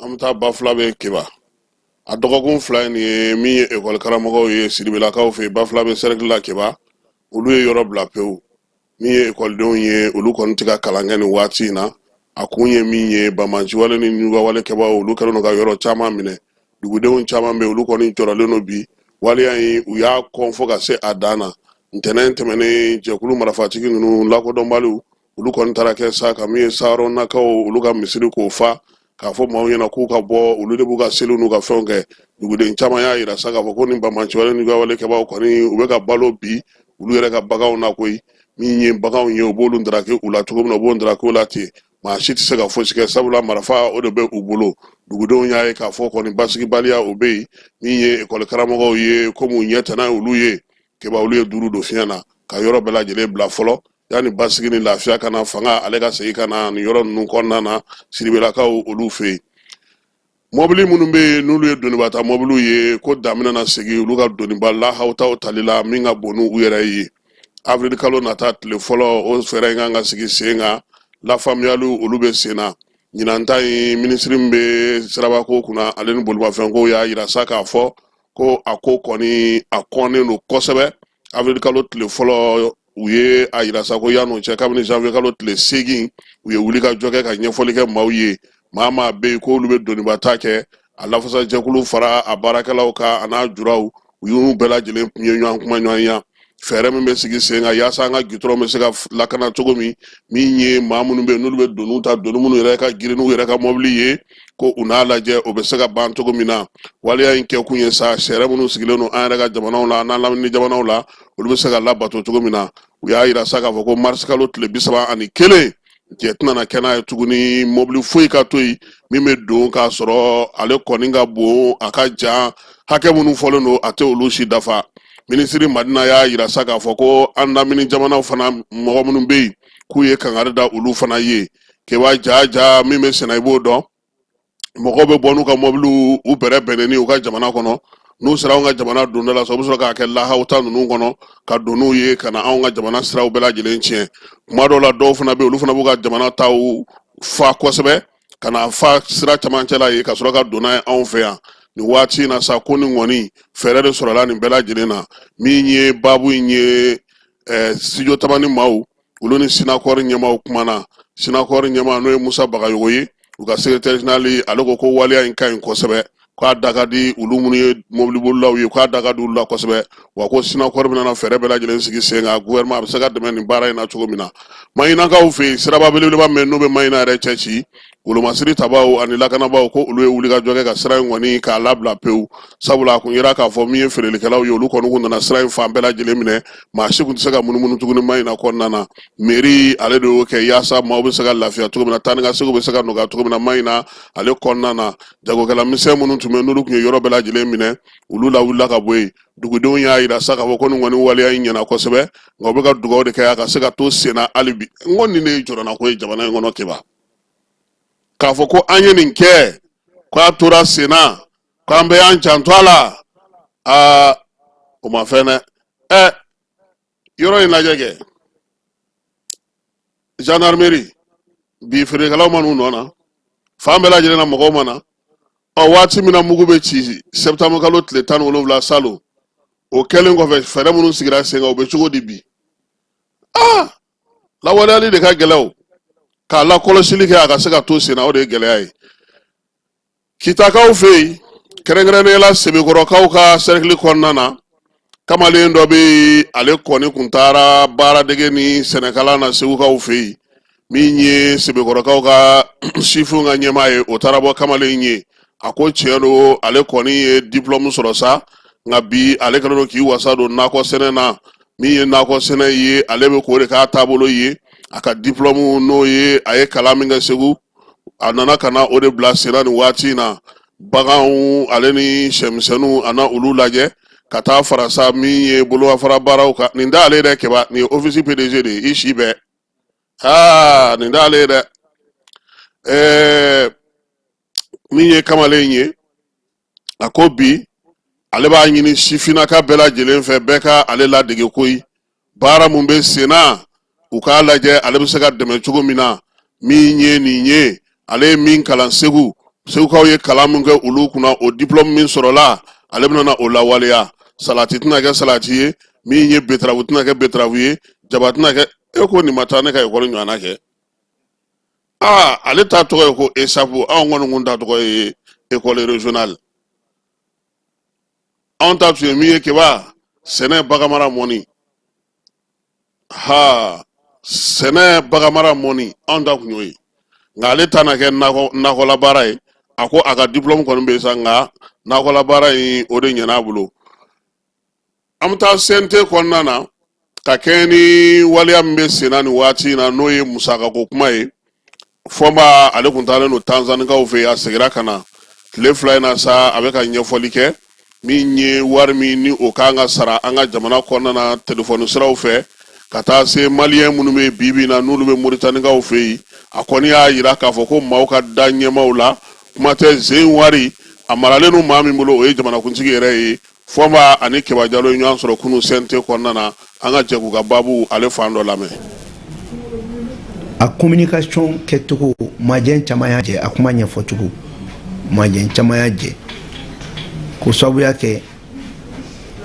an bɛ taa Bafulabe Keba. A dɔgɔkun 2 ye nin ye, min ye ekɔli karamɔgɔw ye Siribelakaw fɛ yen, Bafulabe cercle la Keba, olu ye yɔrɔ bila pewu. Min ye ekɔlidenw ye, olu kɔni tɛ ka kalan kɛ nin waati in na. A kun ye min ye, banbaanciwale ni ɲugawale kɛbaaw, olu kɛlen don ka yɔrɔ caman minɛ. Dugudenw caman bɛ yen, olu kɔni jɔrɔlen don bi. Waleya in, u y'a kɔn fo ka se a dan na. Ntɛnɛn tɛmɛnen, jɛkulu marifatigi ninnu lakodɔnbaliw, olu kɔni taara kɛ sa ka min ye Sarɔnakaw, olu ka misiri k'o fa, k'a fɔ maaw ɲɛna k'u ka bɔ, olu de b'u ka seliw n'u ka fɛnw kɛ. Duguden caman y'a yira sa k'a fɔ ko nin banbaanciwale n'u ka wale kɛbaaw kɔni, u bɛ ka balo bi olu yɛrɛ ka baganw na koyi. Min ye Min ye baganw ye, u b'olu daraki u la cogo min na, u b'o daraki u la ten. Maa si tɛ se ka fosi kɛ, sabula marifa o de bɛ u bolo. Dugudenw y'a ye k'a fɔ kɔni basigibaliya o bɛ yen. Min ye ekɔli karamɔgɔw ye, komi u ɲɛ tɛna olu ye, Keba, olu ye duuru don fiɲɛ na ka yɔrɔ bɛɛ lajɛlen bila fɔlɔ yanni basigi ni lafiya ka na, fanga ale ka segin ka na nin yɔrɔ ninnu kɔnɔna na, Siribelakaw olu fɛ yen. Mɔbili minnu bɛ yen n'olu ye donibata mɔbiliw ye, ko daminɛ na segin olu ka doniba lahawutaw tali la min ka bon n'u yɛrɛ ye. Avril kalo nata tile fɔlɔ, o fɛɛrɛ in kan ka sigi sen kan. Lafaamuyaliw olu bɛ sen na. Ɲinan ta in, minisiri min bɛ sirabako kunna ale ni bolimafɛnko y'a yira sa k'a fɔ ko a ko kɔni a kɔnnen don kosɛbɛ. Avril kalo tile fɔlɔ, u ye a yira sa ko yan'o cɛ, kabini janvier kalo tile 8, u ye wulikajɔ kɛ ka ɲɛfɔli kɛ maaw ye. Maa maa bɛ yen k'olu bɛ doniba ta kɛ, a lafasajɛkulu fara a baarakɛlaw kan, a n'a juraw, u y'u bɛɛ lajɛlen kun ye ɲɔgɔn kuma ɲɔgɔnya. Fɛɛrɛ min bɛ sigi sen kan yaasa an ka gitɔrɔn bɛ se ka lakana cogo min, min ye maa minnu bɛ yen n'olu bɛ doniw ta, doni minnu yɛrɛ ka girin n'u yɛrɛ ka mɔbili ye, ko u n'a lajɛ o bɛ se ka ban cogo min na. Waleya in kɛkun ye sa, sariya minnu sigilen don an yɛrɛ ka jamanaw la n'an lamini jamanaw la, olu bɛ se ka labato cogo min na. U y'a yira sa k'a fɔ ko marisi kalo tile 31, jɛ tɛna na kɛ n'a ye tuguni, mɔbili foyi ka to yen min bɛ don k'a sɔrɔ ale kɔni ka bon, a ka jan, hakɛ minnu fɔlen don, a tɛ olu si dafa. Minisiri Madina y'a yira sa k'a fɔ ko an lamini jamanaw fana, mɔgɔ minnu bɛ yen k'u ye kangari da olu fana ye. Keba, ja ja min bɛ senna, i b'o dɔn, mɔgɔw bɛ bɔ n'u ka mɔbiliw u bɛrɛ bɛnnen u ka jamana kɔnɔ. N'u sera anw ka jamana donda la sa, u bɛ sɔrɔ k'a kɛ lahawuta ninnu kɔnɔ ka don n'u ye ka na anw ka jamana siraw bɛɛ lajɛlen tiɲɛ. Kuma dɔw la, dɔw fana bɛ yen, olu fana b'u ka jamana taw fa kosɛbɛ ka na fa sira camancɛ la yen ka sɔrɔ ka don n'a ye anw fɛ yan. Nin waati in na sa, ko nin kɔni fɛɛrɛ de sɔrɔla nin bɛɛ lajɛlen na. Min ye baabu in ye, studio Tamani maaw, olu ni Sinakɔri ɲɛmaaw kumana. Sinakɔri ɲɛmaa, n'o ye Musa Bagayogo ye, u ka secrétaire général, ale ko ko waleya in ka ɲi kosɛbɛ, k'a da ka di olu minnu ye mobilibolilaw ye, k'a da ka di olu la kosɛbɛ, wa ko Sinakɔri bɛna na fɛɛrɛ bɛɛ lajɛlen sigi sen kan, gouvernement a bɛ se ka dɛmɛ nin baara in na cogo min na. Mahinakaw fɛ yen, siraba belebeleba min n'o bɛ Mahina yɛrɛ cɛ ci, wolomasiri tabaw ani lakanabaaw ko olu ye wulikajɔ kɛ ka sira in kɔni k'a labila pewu, sabula a kun yera k'a fɔ min ye feerelikɛlaw ye, olu kɔni kun nana sira in fan bɛɛ lajɛlen minɛ, maa si kun tɛ se ka munumunu tuguni Mahina kɔnɔna na. Mairie ale de y'o kɛ yaasa maaw bɛ se ka lafiya cogo min na, taa ni ka seginw bɛ se ka nɔgɔya cogo min na Mahina ale kɔnɔna na. Jagokɛla misɛn minnu tun bɛ, n'olu tun ye yɔrɔ bɛɛ lajɛlen minɛ, olu lawulila ka bɔ yen. Dugudenw y'a yira sa k'a fɔ ko nin kɔni waleya in ɲɛna kosɛbɛ, nka u bɛ ka dugawu de kɛ a ka se ka to senna hali bi. N ko nin de ye jɔrɔnako ye jamana in kɔnɔ, Keba, k'a fɔ ko an ye nin kɛ, k'a tora senna, k'an bɛɛ y'an janto a la, aa, o ma fɛn dɛ. Ɛ, yɔrɔ in lajɛ kɛ, gendarmerie bi, feerekɛlaw ma n'u nɔ na, fan bɛɛ lajɛlen na mɔgɔw ma na. Ɔ, waati min na mugu bɛ ci septembre kalo tile 17 salon, o kɛlen kɔfɛ, fɛɛrɛ minnu sigira sen kan, o bɛ cogo di bi? Aa, lawaleyali de ka gɛlɛn o, k'a lakɔlɔsili kɛ a ka se ka to sen na, o de ye gɛlɛya ye. Kitakaw fɛ yen, kɛrɛnkɛrɛnnenya la Sebekɔrɔkaw ka sɛrikili kɔnɔna na, kamalen dɔ bɛ yen, ale kɔni kun taara baaradege ni sɛnɛkalan na Segukaw fɛ yen. Min ye Sebekɔrɔkaw ka sifinw ka ɲɛmaa ye, o taara bɔ kamalen ye. A ko tiɲɛ don, ale kɔni ye diplɔmu sɔrɔ sa, nka bi ale kɛlen don k'i wasa don nakɔ sɛnɛ na. Min ye nakɔ sɛnɛ ye, ale bɛ k'o de k'a taabolo ye. A ka diplɔmu, n'o ye a ye kalan min kɛ Segu, a nana ka na o de bila senna nin waati in na. Baganw ale ni sɛmisɛnninw, a na olu lajɛ ka taa fara sa min ye bolofara baaraw kan. Nin t'ale yɛrɛ, Keba, nin ye office PDG de ye. I si bɛɛ, aa, nin t'ale ye dɛ. Min ye kamalen ye, a ko bi ale b'a ɲini sifinnaka bɛɛ lajɛlen fɛ, bɛɛ ka ale ladege koyi. Baara mun bɛ sen na, u k'a lajɛ ale bɛ se ka dɛmɛ cogo min na. Min ye nin ye, ale ye min kalan Segu, Segukaw ye kalan min kɛ olu kunna, o diplôme min sɔrɔla, ale bɛna na o lawaleya. Salati tɛna kɛ salati ye, min ye betarawu tɛna kɛ betarawu ye, jaba tɛna kɛ. E ko nin ma taa ne ka ekɔli ɲɔgɔnna kɛ. Aa, ale ta tɔgɔ ye ko ESAP, anw kɔni kun ta tɔgɔ ye école régionale. Anw ta tun ye min ye, Keba, sɛnɛ, baganmara, mɔni. Ha, sɛnɛ, baganmara, mɔni, anw ta kun y'o ye, nka ale ta na kɛ nakɔla baara ye. A ko a ka diplôme kɔni bɛ yen sa, nka nakɔla baara in, o de ɲɛna a bolo. An bɛ taa CNT kɔnɔna na. Ka kɛɲɛ ni waleya min bɛ senna nin waati in na, n'o ye musakako kuma ye, Fɔnba ale kun taalen don Tanzanikaw fɛ yen, a segira ka na tile 2 in na sa, a bɛ ka ɲɛfɔli kɛ min ye wari min ni o kan ka sara an ka jamana kɔnɔna na telefɔni siraw fɛ ka taa se Maliyɛn minnu bɛ bi bi in na, n'olu bɛ Moritanikaw fɛ yen. A kɔni y'a yira k'a fɔ ko maaw ka da ɲɛmaaw la, kuma tɛ zen wari a maralen don maa min bolo, o ye jamanakuntigi yɛrɛ ye. Fɔnba ani Keba Jalo ye ɲɔgɔn sɔrɔ kunun CNT kɔnɔna na. An ka jɛ k'u ka baabu ale fan dɔ lamɛn. A communication kɛcogo, majɛ caman y'a jɛ. A kuma ɲɛfɔcogo, majɛ caman y'a jɛ, k'o sababuya kɛ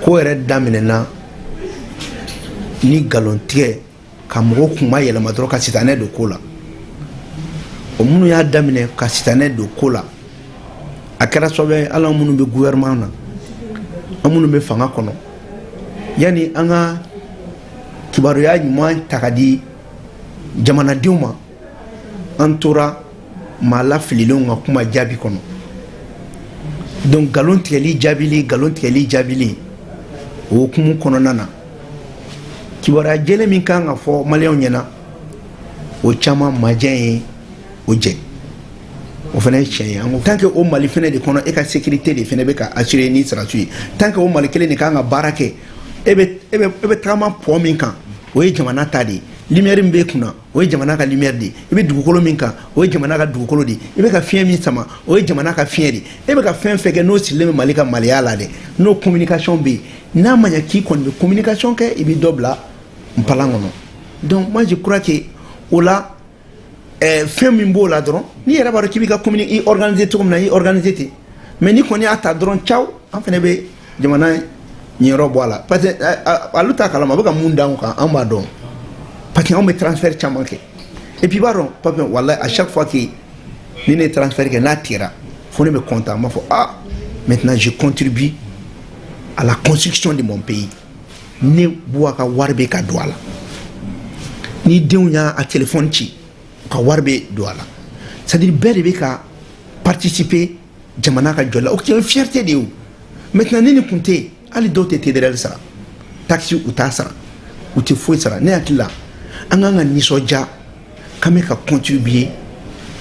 ko yɛrɛ daminɛna ni nkalontigɛ ka mɔgɔw kuma yɛlɛma dɔrɔn ka sitanɛ don ko la. O minnu y'a daminɛ ka sitanɛ don ko la, a kɛra sababu ye, hali an minnu bɛ gouvernement na, an minnu bɛ fanga kɔnɔ, yanni an ka kibaruya ɲuman ta ka di jamanadenw ma, an tora maa lafililenw ka kuma jaabi kɔnɔ. Donc nkalon tigɛli jaabili, nkalon tigɛli jaabili, o hukumu kɔnɔna na, kibaruya jɛlen min kan ka fɔ Maliyɛnw ɲɛna, o caman majɛ ye o jɛ. O fana ye tiɲɛ ye. An ko tant que o Mali fana de kɔnɔ, e ka sécurité de fana bɛ ka assurer ni sɔrɔdasiw ye, tant que o Mali kelen de kan ka baara kɛ, e bɛ tagama pont min kan, o ye jamana ta de ye. Lumière min b'e kunna, o ye jamana ka lumière de ye. I bɛ dugukolo min kan, o ye jamana ka dugukolo de ye. I bɛ ka fiɲɛ min sama, o ye jamana ka fiɲɛ de ye. E bɛ ka fɛn fɛn kɛ, n'o sirilen bɛ Mali ka maliya la dɛ, n'o communication bɛ yen, n'a ma ɲɛ k'i kɔni bɛ communication kɛ, i bɛ dɔ bila npalan kɔnɔ. Donc moi, je crois que o la, fɛn min b'o la dɔrɔn, n'i yɛrɛ b'a dɔn k'i b'i ka commune i organiser cogo min na, i organiser ten. Mais n'i kɔni y'a ta dɔrɔn, caw, an fana bɛ jamana ɲɛyɔrɔ bɔ a la, parce que olu t'a kalama a bɛ ka mun d'anw kan, an b'a dɔn, parce que anw bɛ transfert caman kɛ. Et puis i b'a dɔn, papi, walahi, à chaque fois que ni ne ye transfert kɛ, n'a tigɛra, fo ne bɛ content. N b'a fɔ: ah, maintenant je contribue à la construction de mon pays. Ne Buwa ka wari bɛ ka don a la, ni denw y'a a téléphone ci, u ka wari bɛ don a la. C'est à dire bɛɛ de bɛ ka participer jamana ka jɔ la. O ye fierté de ye. O maintenant, ni nin kun tɛ yen, hali dɔw tɛ TDR sara, taxe u t'a sara, u tɛ foyi sara. Ne hakili la, an kan ka nisɔndiya k'an bɛ ka contribuer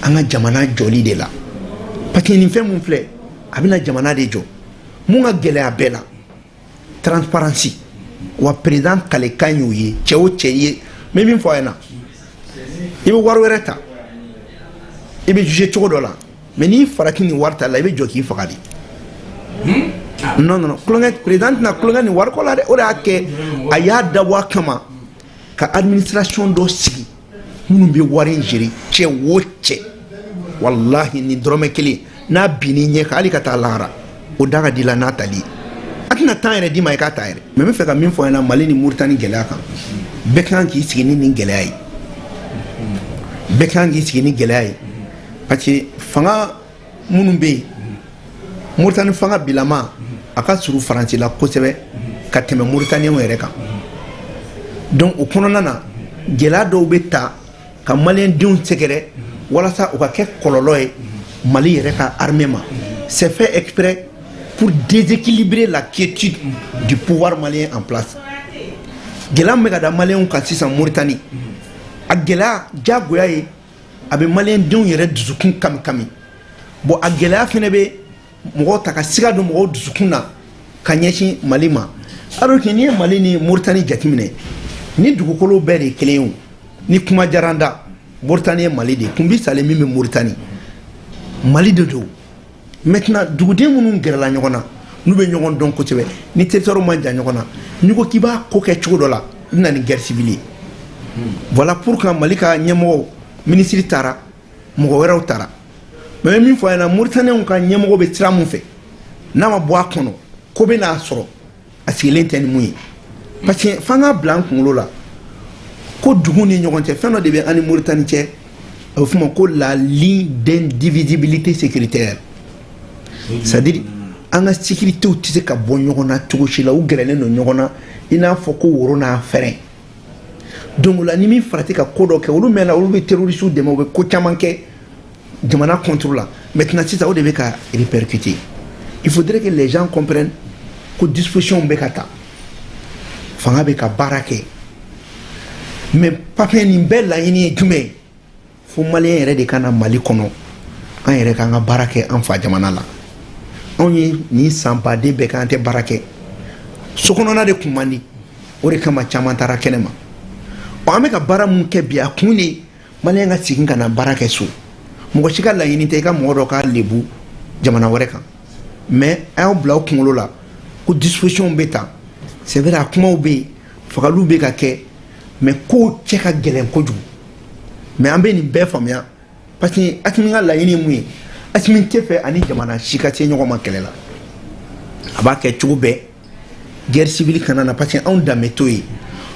an ka jamana jɔli de la, parce que nin fɛn mun filɛ, a bɛna jamana de jɔ. Mun ka gɛlɛya bɛɛ la, transparence. Wa président kalekan y'o ye. Cɛ o cɛ ye, n bɛ min fɔ a ɲɛna, i bɛ wari wɛrɛ ta, i bɛ juger cogo dɔ la, mais n'i farati nin wari ta la, i bɛ jɔ k'i faga de. Non, non, non, kulonkɛ, président tɛna kulonkɛ nin wariko la dɛ. O de y'a kɛ a y'a dabɔ a kama ka administration dɔ sigi minnu bɛ wari in gérer. Cɛ o cɛ, walahi, nin dɔrɔmɛ kelen n'a binn'i ɲɛ kan, hali ka taa lahara, o da ka di la n'a tali ye. A tɛna temps yɛrɛ d'i ma i k'a ta yɛrɛ. Mais n bɛ fɛ ka min fɔ ɲɛna Mali ni Muritani gɛlɛya kan, bɛɛ kan k'i sigi ni nin gɛlɛya ye, bɛɛ kan k'i sigi ni gɛlɛya ye, parce que fanga minnu bɛ yen, Muritani fanga bilama a ka surun Faransi la kosɛbɛ ka tɛmɛ Moritaniyɛnw yɛrɛ kan. Donc o kɔnɔna na, gɛlɛya dɔw bɛ ta ka Maliyɛn denw sɛgɛrɛ walasa u ka kɛ kɔlɔlɔ ye Mali yɛrɛ ka armée ma. C'est fait exprès pour déséquilibrer la quiétude du pouvoir malien en place. Gɛlɛya min bɛ ka da Maliyɛnw kan sisan Moritani, a gɛlɛya diyagoya ye, a bɛ Maliyɛn denw yɛrɛ dusukun kami kami. Bon, a gɛlɛya fɛnɛ bɛ mɔgɔw ta ka siga don mɔgɔw dusukun na ka ɲɛsin Mali ma, alors que n'i ye Mali ni Moritani jateminɛ, ni dugukolo bɛɛ de ye kelen ye. O ni kuma diyara n da, Moritani ye Mali de ye. Kunbi salen min bɛ Moritani, Mali de don. Maintenant, duguden minnu gɛrɛla ɲɔgɔn na, n'u bɛ ɲɔgɔn dɔn kosɛbɛ, ni territoire man jan ɲɔgɔn na, n'i ko k'i b'a ko kɛ cogo dɔ la, i bɛ na ni guerre civile ye. Voilà pourquoi Mali ka ɲɛmɔgɔw, minisiri taara, mɔgɔ wɛrɛw taara. Mais n bɛ min fɔ a ɲɛna, Mauritaniens ka ɲɛmɔgɔ bɛ sira mun fɛ, n'a ma bɔ a kɔnɔ, ko bɛ n'a sɔrɔ a sigilen tɛ ni mun ye, parce que f'an k'a bila an kunkolo la ko dugu ni ɲɔgɔn cɛ, fɛn dɔ de bɛ an ni Mauritanie cɛ, a bɛ f'o ma ko la ligne d'indivisibilité sécuritaire, c'est à dire an ka sécuritéw tɛ se ka bɔ ɲɔgɔn na cogo si la. U gɛrɛlen don ɲɔgɔn na i n'a fɔ ko woro n'a fɛrɛ. Donc o la, ni min farati ka ko dɔ kɛ, olu mɛnna, olu bɛ terroristes dɛmɛ, u bɛ ko caman kɛ jamana contre la. Maintenant sisan, o de bɛ ka répercuter. Il faudrait que les gens comprennent ko disposition bɛ ka ta, fanga bɛ ka baara kɛ. Mais papier nin bɛɛ laɲini ye jumɛn ye? Fo maliyɛn yɛrɛ de ka na Mali kɔnɔ, an yɛrɛ k'an ka baara kɛ an fa jamana la. Anw ye nin san baden bɛɛ k'an tɛ baara kɛ, so kɔnɔna de kun man di, o de kama caman taara kɛnɛ ma. Ɔ, an bɛ ka baara mun kɛ bi, a kun de maliyɛn ka segin ka na baara kɛ so. Mɔgɔ si ka laɲini tɛ i ka mɔgɔ dɔ k'a lebu jamana wɛrɛ kan, mais a y'aw bila aw kunkolo la ko disposition bɛ ta. C'est vrai, a kumaw bɛ yen, fagaliw bɛ ka kɛ, mais kow cɛ ka gɛlɛn kojugu. Mais an bɛ nin bɛɛ faamuya, parce que Asimi ka laɲini ye mun ye? Asimi tɛ fɛ ani jamana si ka se ɲɔgɔn ma kɛlɛ la. A b'a kɛ cogo bɛɛ guerre civile kana na, parce que anw danbe t'o ye.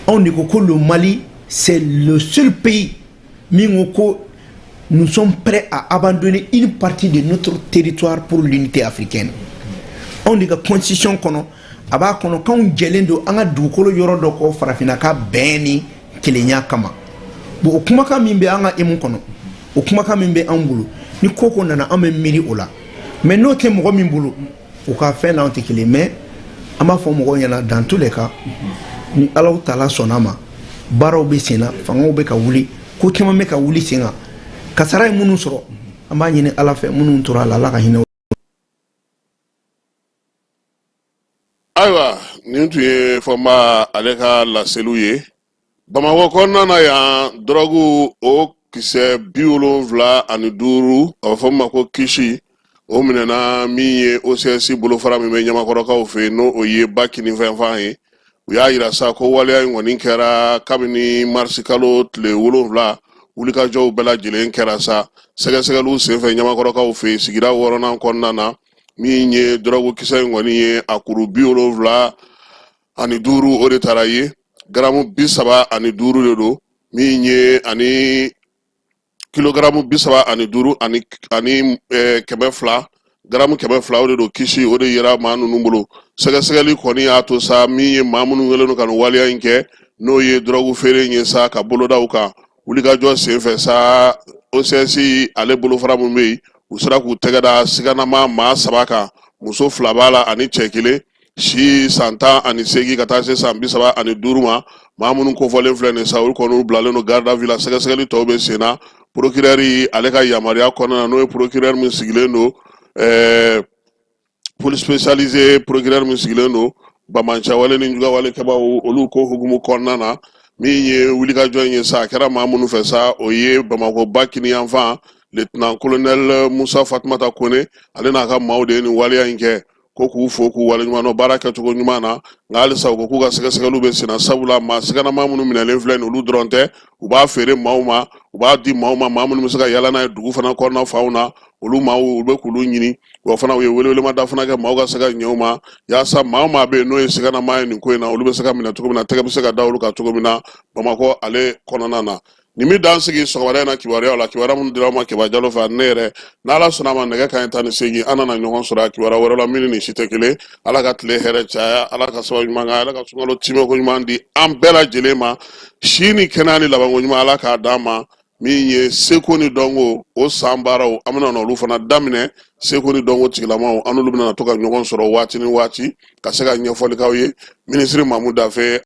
Anw de ko ko le Mali, c'est le seul pays min ko ko nous sommes prêts à abandonner une partie de notre territoire pour l'unité africaine. Anw de ka constitution kɔnɔ, a b'a kɔnɔ k'anw jɛlen don an ka dugukolo yɔrɔ dɔ kɔ farafinna ka bɛn ni kelenya kama. Bon, o kumakan min bɛ an ka hymne kɔnɔ, o kumakan min bɛ anw bolo, ni ko ko nana, an bɛ miiri o la. Mais n'o tɛ mɔgɔ min bolo, u ka fɛn n'anw tɛ kelen. Mais an b'a fɔ mɔgɔw ɲɛna, dans tous les cas, ni Alahu Taala sɔnna ma, baaraw bɛ sen na, fangaw bɛ ka wuli, ko caman bɛ ka wuli sen kan. Kasara ye minnu sɔrɔ, an b'a ɲini Ala fɛ, minnu tora a la, Ala ka hinɛ. Ayiwa, nin tun ye Fɔnba ale ka laseliw ye Bamakɔ kɔnɔna na yan. Dɔrɔgu o kisɛ 75, a bɛ fɔ min ma ko kisi, o minɛna min ye OCS bolofara min bɛ Ɲamakɔrɔkaw fɛ yen, n'o o ye ba kininfɛnfan ye. U y'a yira sa ko waleya in kɔni kɛra kabini marisikalo tile 7. Wulikajɔw bɛɛ lajɛlen kɛra sa sɛgɛsɛgɛliw senfɛ Ɲamakɔrɔkaw fɛ yen, sigida wɔɔrɔnan kɔnɔna na. Min ye dɔrɔgu kisɛ in kɔni ye, a kuru 75, o de taara ye. Garamu 35 de don, min ye ani kilogaramu 35 ani 200, garamu 200, o de don kisi, o de yera maa ninnu bolo. Sɛgɛsɛgɛli kɔni y'a to sa, min ye maa minnu kɛlen don ka nin waleya in kɛ, n'o ye dɔrɔgu feere in ye sa, ka boloda u kan. Wulikajɔ senfɛ sa, OCS ale bolofara min bɛ yen, u sera k'u tɛgɛ da siganama maa saba kan. Muso fila b'a la ani cɛ kelen, si san 18 ka taa se san 35 ma. Maa minnu kofɔlen filɛ nin sa, olu kɔni bilalen don garde à vue la, sɛgɛsɛgɛli tɔw bɛ sen na. Procureur ale ka yamaruya kɔnɔna na, n'o ye procureur min sigilen don police spécialisée, procureur min sigilen don banbaanciwale ni jugawale kɛbaaw olu ko hukumu kɔnɔna na, min ye wulikajɔ in ye sa, a kɛra maa minnu fɛ sa, o ye Bamakɔ ba kiniyanfan lieutenant colonel Musa Fatumata Kone, ale n'a ka maaw de ye nin waleya in kɛ. Ko k'u fo k'u waleɲuman dɔn baara kɛcogo ɲuman na. Nka halisa u ko k'u ka sɛgɛsɛgɛliw bɛ senna, sabula maa siganama minnu minɛlen filɛ nin, olu dɔrɔn tɛ. U b'a feere maaw ma, u b'a di maaw ma, maa minnu bɛ se ka yala n'a ye dugu fana kɔnɔna fanw na, olu maaw u bɛ k'olu ɲini. Wa fana u ye welewelemada fana kɛ maaw ka se ka ɲɛ u ma, yaasa maa o maa bɛ yen n'o ye siganama ye nin ko in na, olu bɛ se ka minɛ cogo min na, tɛgɛ bɛ se ka da olu kan cogo min na Bamakɔ ale kɔnɔna na. Nin bɛ dan sigi sɔgɔmada in na kibaruyaw la, kibaruya minnu dira aw ma Keba Jalo fɛ ani ne yɛrɛ. N'Ala sɔnna a ma, nɛgɛ kanɲɛ 18, an nana ɲɔgɔn sɔrɔ a kibaruya wɛrɛ la min ni nin si tɛ kelen. Ala ka tile hɛrɛ caya, Ala ka sababu ɲuman kan, Ala ka sunkalo timɛko ɲuman di an bɛɛ lajɛlen ma, si ni kɛnɛya ni labanko ɲuman Ala k'a d'an ma. Min ye seko ni dɔnko o san baaraw, an bɛna olu fana daminɛ. Seko ni dɔnko tigilamaw, an n'olu bɛna to ka ɲɔgɔn sɔrɔ waati ni waati ka se ka ɲɛfɔli k'aw ye. Minisiri Mamu Dafe.